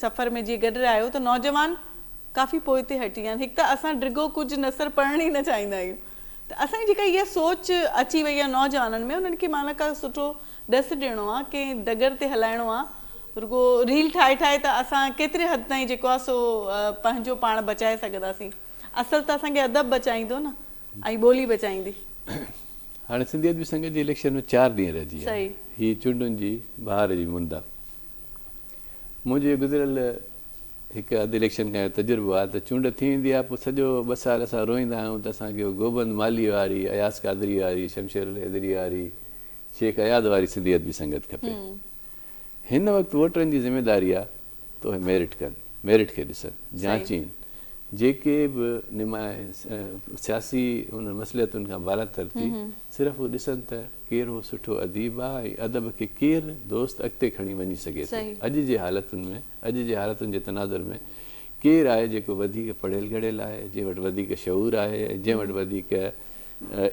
Speaker 1: سفر ۾ جيئن گڏ رهيا آهيو ته نوجوان ڪافي پوئتي هٽي ويا آهن هڪ ته اسان ڊگهو ڪجهه نثر پڙهڻ ئي نه چاهيندا آهيون ته اسان جي جيڪا اها سوچ اچي وئي آهي نوجوانن ۾ انهن کي معنيٰ ڪا سٺو ڏس ڏيڻو آ ڪنهن ڊگر تي هلائڻو آ رڳو ريل ٺاهي ٺاهي ته اسان ڪيتري حد تائين جيڪو آ سو پنهنجو پاڻ بچائي سگهنداسين اصل ته اسان کي ادب بچائيندو نه ۽ ٻولي بچائيندي.
Speaker 4: هاڻي سنڌي ادبي سنگت جي اليڪشن ۾ چار ڏينهن رهجي ويا آهن. هي چونڊن جي بهار جي مند آ. منهنجو گذريل هڪ اڌ اليڪشن کان اهو تجربو آهي ته چونڊ ٿي ويندي آهي پوء سڄو ٻه سال اسان روئيندا آهيون ته اسان کي گوبند مالهي واري، اياز قادري واري، شمشير الحيدري واري، شيخ اياز واري سنڌي ادبي سنگت کپي. هن وقت ووٽرن جي ذميداري آ ته اهي ميرٽ ڪن، ميرٽ کي ڏسن، جانچين، جيڪي به سياسي انهن مصلحتن کان بالاتر ٿي صرف هو ڏسن ته ڪير هو سٺو اديب آ ۽ ادب کي ڪير دوست اڳتي کڻي وڃي سگهي ٿو. اڄ جي حالتن ۾ اڄ جي حالتن جي تناظر ۾ ڪير آهي جيڪو وڌيڪ پڙهيل ڳڙهيل آهي، جنهن وٽ وڌيڪ شعور آهي ۽ جنهن وٽ وڌيڪ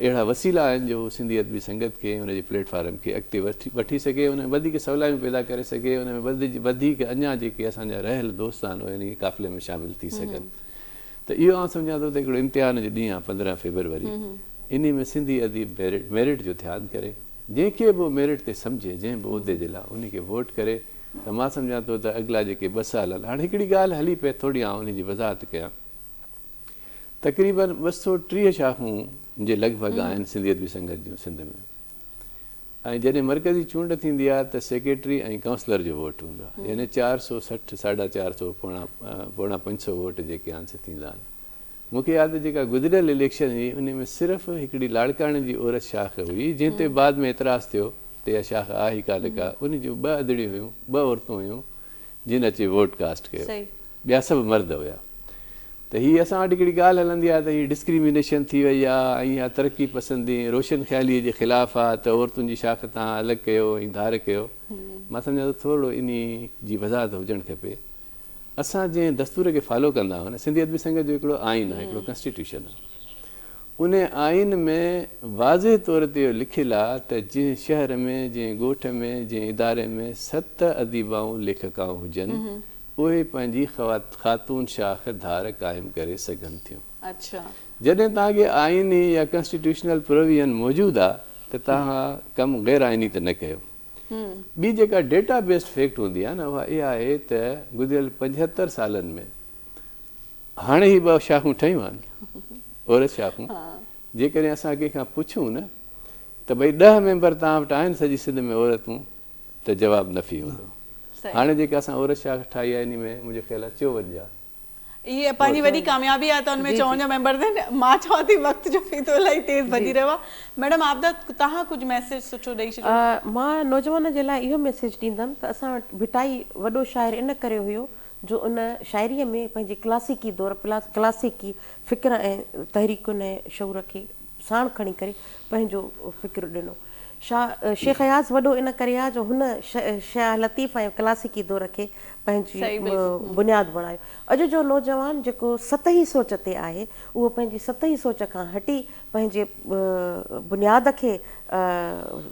Speaker 4: اهڙا وسيلا آهن جو هو سنڌي ادبي سنگت کي ۽ ان جي پليٽ فارم کي اڳتي وٺي سگهي، ان ۾ وڌيڪ سولايون پيدا ڪري سگهي، ان ۾ وڌيڪ اڃا جيڪي اسان جا رهيل دوست آهن اهي انهي قافلي ۾ شامل ٿي سگهن ته اهو آئون سمجهان ٿو ته هڪڙو امتحان جو ڏينهن آهي 15 فيبروري انهي ۾ سنڌي اديب ميرٽ جو ڌيان ڪري جنهن کي به ميرٽ تي سمجهي جنهن به عهدي جي لاء انهي کي ووٽ ڪري ته مان سمجهان ٿو ته اڳلا جيڪي ٻه سال آهن هاڻي هڪڙي ڳالهه هلي پئي ٿوري آئون انهي جي وضاحت ڪيان. تقريباً 230 شاخون جي لڳ ڀڳ آهن سنڌي ادبي سنگت جون سنڌ ۾ ۽ جڏهن مرڪزي چونڊ ٿيندي آهي ته سيڪريٽري ۽ ڪائونسلر جو ووٽ هوندو آهي يعني 460 ساڍا چار سو پوڻا پوڻا پنج سو ووٽ جيڪي آهن سي ٿيندا آهن مون کي ياد جيڪا گذريل اليڪشن هئي ان ۾ صرف هڪڙي لاڙڪاڻي جي عورت شاخ هئي جنهن تي بعد ۾ اعتراض ٿيو ته اها شاخ آهي ڪا نه ڪا ان جون ٻه ادڙيون هيون ٻه عورتون هيون جن اچي ووٽ ڪاسٽ ڪيو ٻيا سڀ مرد هيا ته هي اسان وٽ هڪڙي ڳالهه هلندي آهي ته هي ڊسڪريمينيشن ٿي وئي آهي ۽ اها ترقي پسندي ۽ روشن خيالي جي خلاف آهي ته عورتن جي شاخ تان الڳ ڪيو ۽ ڌار ڪيو مان سمجهان ٿو ٿورڙو انهي جي وضاحت هجڻ کپي اسان جنهن دستور کي فالو ڪندا آهيون نه سنڌي ادبي سنگت جو هڪڙو آئين آهي هڪڙو ڪانسٽيٽيوشن آهي ان آئين ۾ واضح طور تي اهو لکيل آ ته جنهن شهر ۾، جنهن ڳوٺ ۾، جنهن اداري ۾ ست اديبائون ليکڪائون هجن، اهي پنهنجي خاتون شاخ ڌار قائم ڪري سگهن ٿيون. جڏهن توهان کي آئيني يا ڪانسٽيٽيوشنل پروويزن موجود آ ته توهان ڪم غير آئيني ته نه ڪيو. ٻي جيڪا ڊيٽا بيسڊ فيڪٽ هوندي آ نه اها اها آهي ته گذريل 75 سالن ۾ هاڻي هي ٻه شاخون ٺهيون آهن عورت شاخون جيڪڏهن اسان ڪنهن کان پڇون نه ته ڀئي 10 ميمبر توهان وٽ آهن سڄي سنڌ ۾ عورتون ته جواب نفي هوندو هاڻي جيڪا اسان عورت شاخ ٺاهي آهي انهي ۾ منهنجو خيال آهي 54
Speaker 1: هي پنهنجي وڏي ڪاميابي آهي ته ان ۾ 54 ميمبرز آهن مان چوان ٿي وقت جو ڦيٿو الاهي تيز ڀڄي رهيو آهي ميڊم عابده توهان ڪجهه ميسيج سٺو ڏئي ڇڏيو.
Speaker 2: مان نوجوانن جي لاء اهو ميسيج ڏيندم ته اسان وٽ ڀٽائي وڏو شاعر ان ڪري هيو جو ان شاعريء ۾ پنهنجي ڪلاسيڪي دور، ڪلاسيڪي فڪر ۽ تحريڪن ۽ شعور کي ساڻ کڻي ڪري پنهنجو فڪر ڏنو. شاهه شيخ اياز وڏو ان ڪري آهي جو هن شاهه لطيف ۽ ڪلاسيڪي دور کي پنهنجي بنياد بڻايو. اڄ جو نوجوان جيڪو سطحي سوچ تي آهي، اهو پنهنجي سطحي سوچ کان هٽي پنهنجي بنياد کي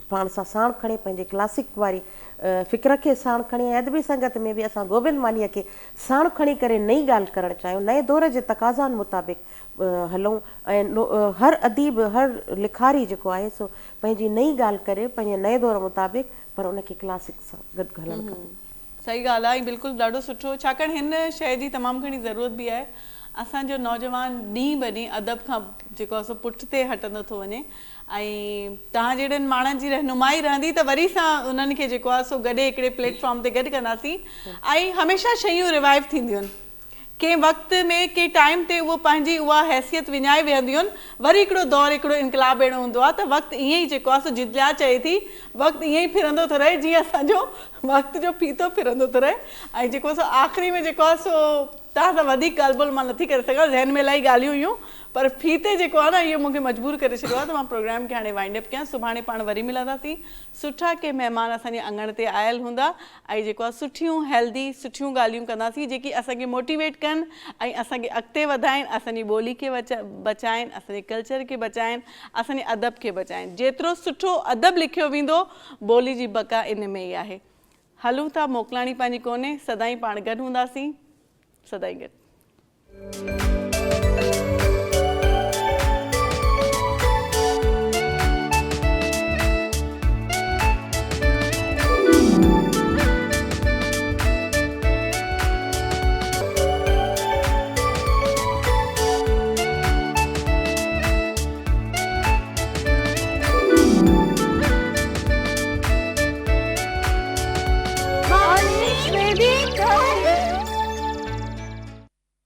Speaker 2: پاڻ سان ساڻ کڻي پنهنجي ڪلاسڪ واري فڪر کي ساڻ کڻي ۽ ادبي سنگت ۾ به اسان گوبند مالهيء کي ساڻ کڻي ڪري نئين ڳالهه ڪرڻ چاهيون، نئين دور جي تقاضائن مطابق هلون ۽ هر اديب هر لکاري جيڪو آهي سو پنهنجي نئين ڳالهه ڪري پنهنجي نئين دور مطابق پر ان کي ڪلاسڪ سان گڏ هلڻ کپي.
Speaker 1: صحيح ڳالهه آهي بلڪل ڏاڍو سٺو ڇاڪاڻ هن شيء جي تمام گهڻي ضرورت به آهي اسان جو نوجوان ڏينهن به ڏينهن ادب کان جيڪو آهي سو پٺتي هٽندو ٿو وڃي ۽ توهان جهڙن ماڻهن جي رهنمائي رهندي ته وري سان انهن کي جيڪو آهي سو گڏي هڪڙي پليٽ فارم تي گڏ ڪنداسين ۽ هميشه شيون ريوائيو ٿينديون آهن ڪنهن وقت ۾ ڪنهن ٽائيم تي اهو پنهنجي اها حيثيت وڃائي ويهنديون آهن وري هڪڙو دور هڪڙو انقلاب اهڙو هوندو آهي ته وقت ائين ئي جيڪو آهي سو جدليا چئي ٿي وقت ائين ئي ڦرندو ٿو رهي جيئن اسان جو وقت جو ڦيٿو ڦرندو ٿو رهي ۽ جيڪو سو آخري ۾ جيڪو آهي سو توهان سان وڌيڪ ڳالهه ٻولهه مان نٿي ڪري سگهان ذهن ۾ الاهي ڳالهيون هيون پر ڦيٿي جيڪو آهي نه اهو مون کي مجبور ڪري ڇڏيو آهي ته مان پروگرام کي هاڻي وائنڊ اپ ڪيان سڀاڻي پاڻ وري ملنداسين سٺا ڪي مهمان اسان جي اڱڻ تي آيل هوندا ۽ جيڪو آهي سٺيون هيلدي سٺيون ڳالهيون ڪنداسين جيڪي اسان کي موٽيويٽ ڪن ۽ اسان کي اڳتي وڌائين اسان جي ٻولي کي بچائين اسان جي ڪلچر کي بچائين اسان جي ادب کي بچائين جيترو سٺو ادب لکيو ويندو ٻولي جي بقا ان ۾ ئي آهي هلون ٿا موڪلاڻي پنهنجي ڪونهي سدائين پاڻ گڏ هونداسين سدائين گڏ.
Speaker 5: Morning baby.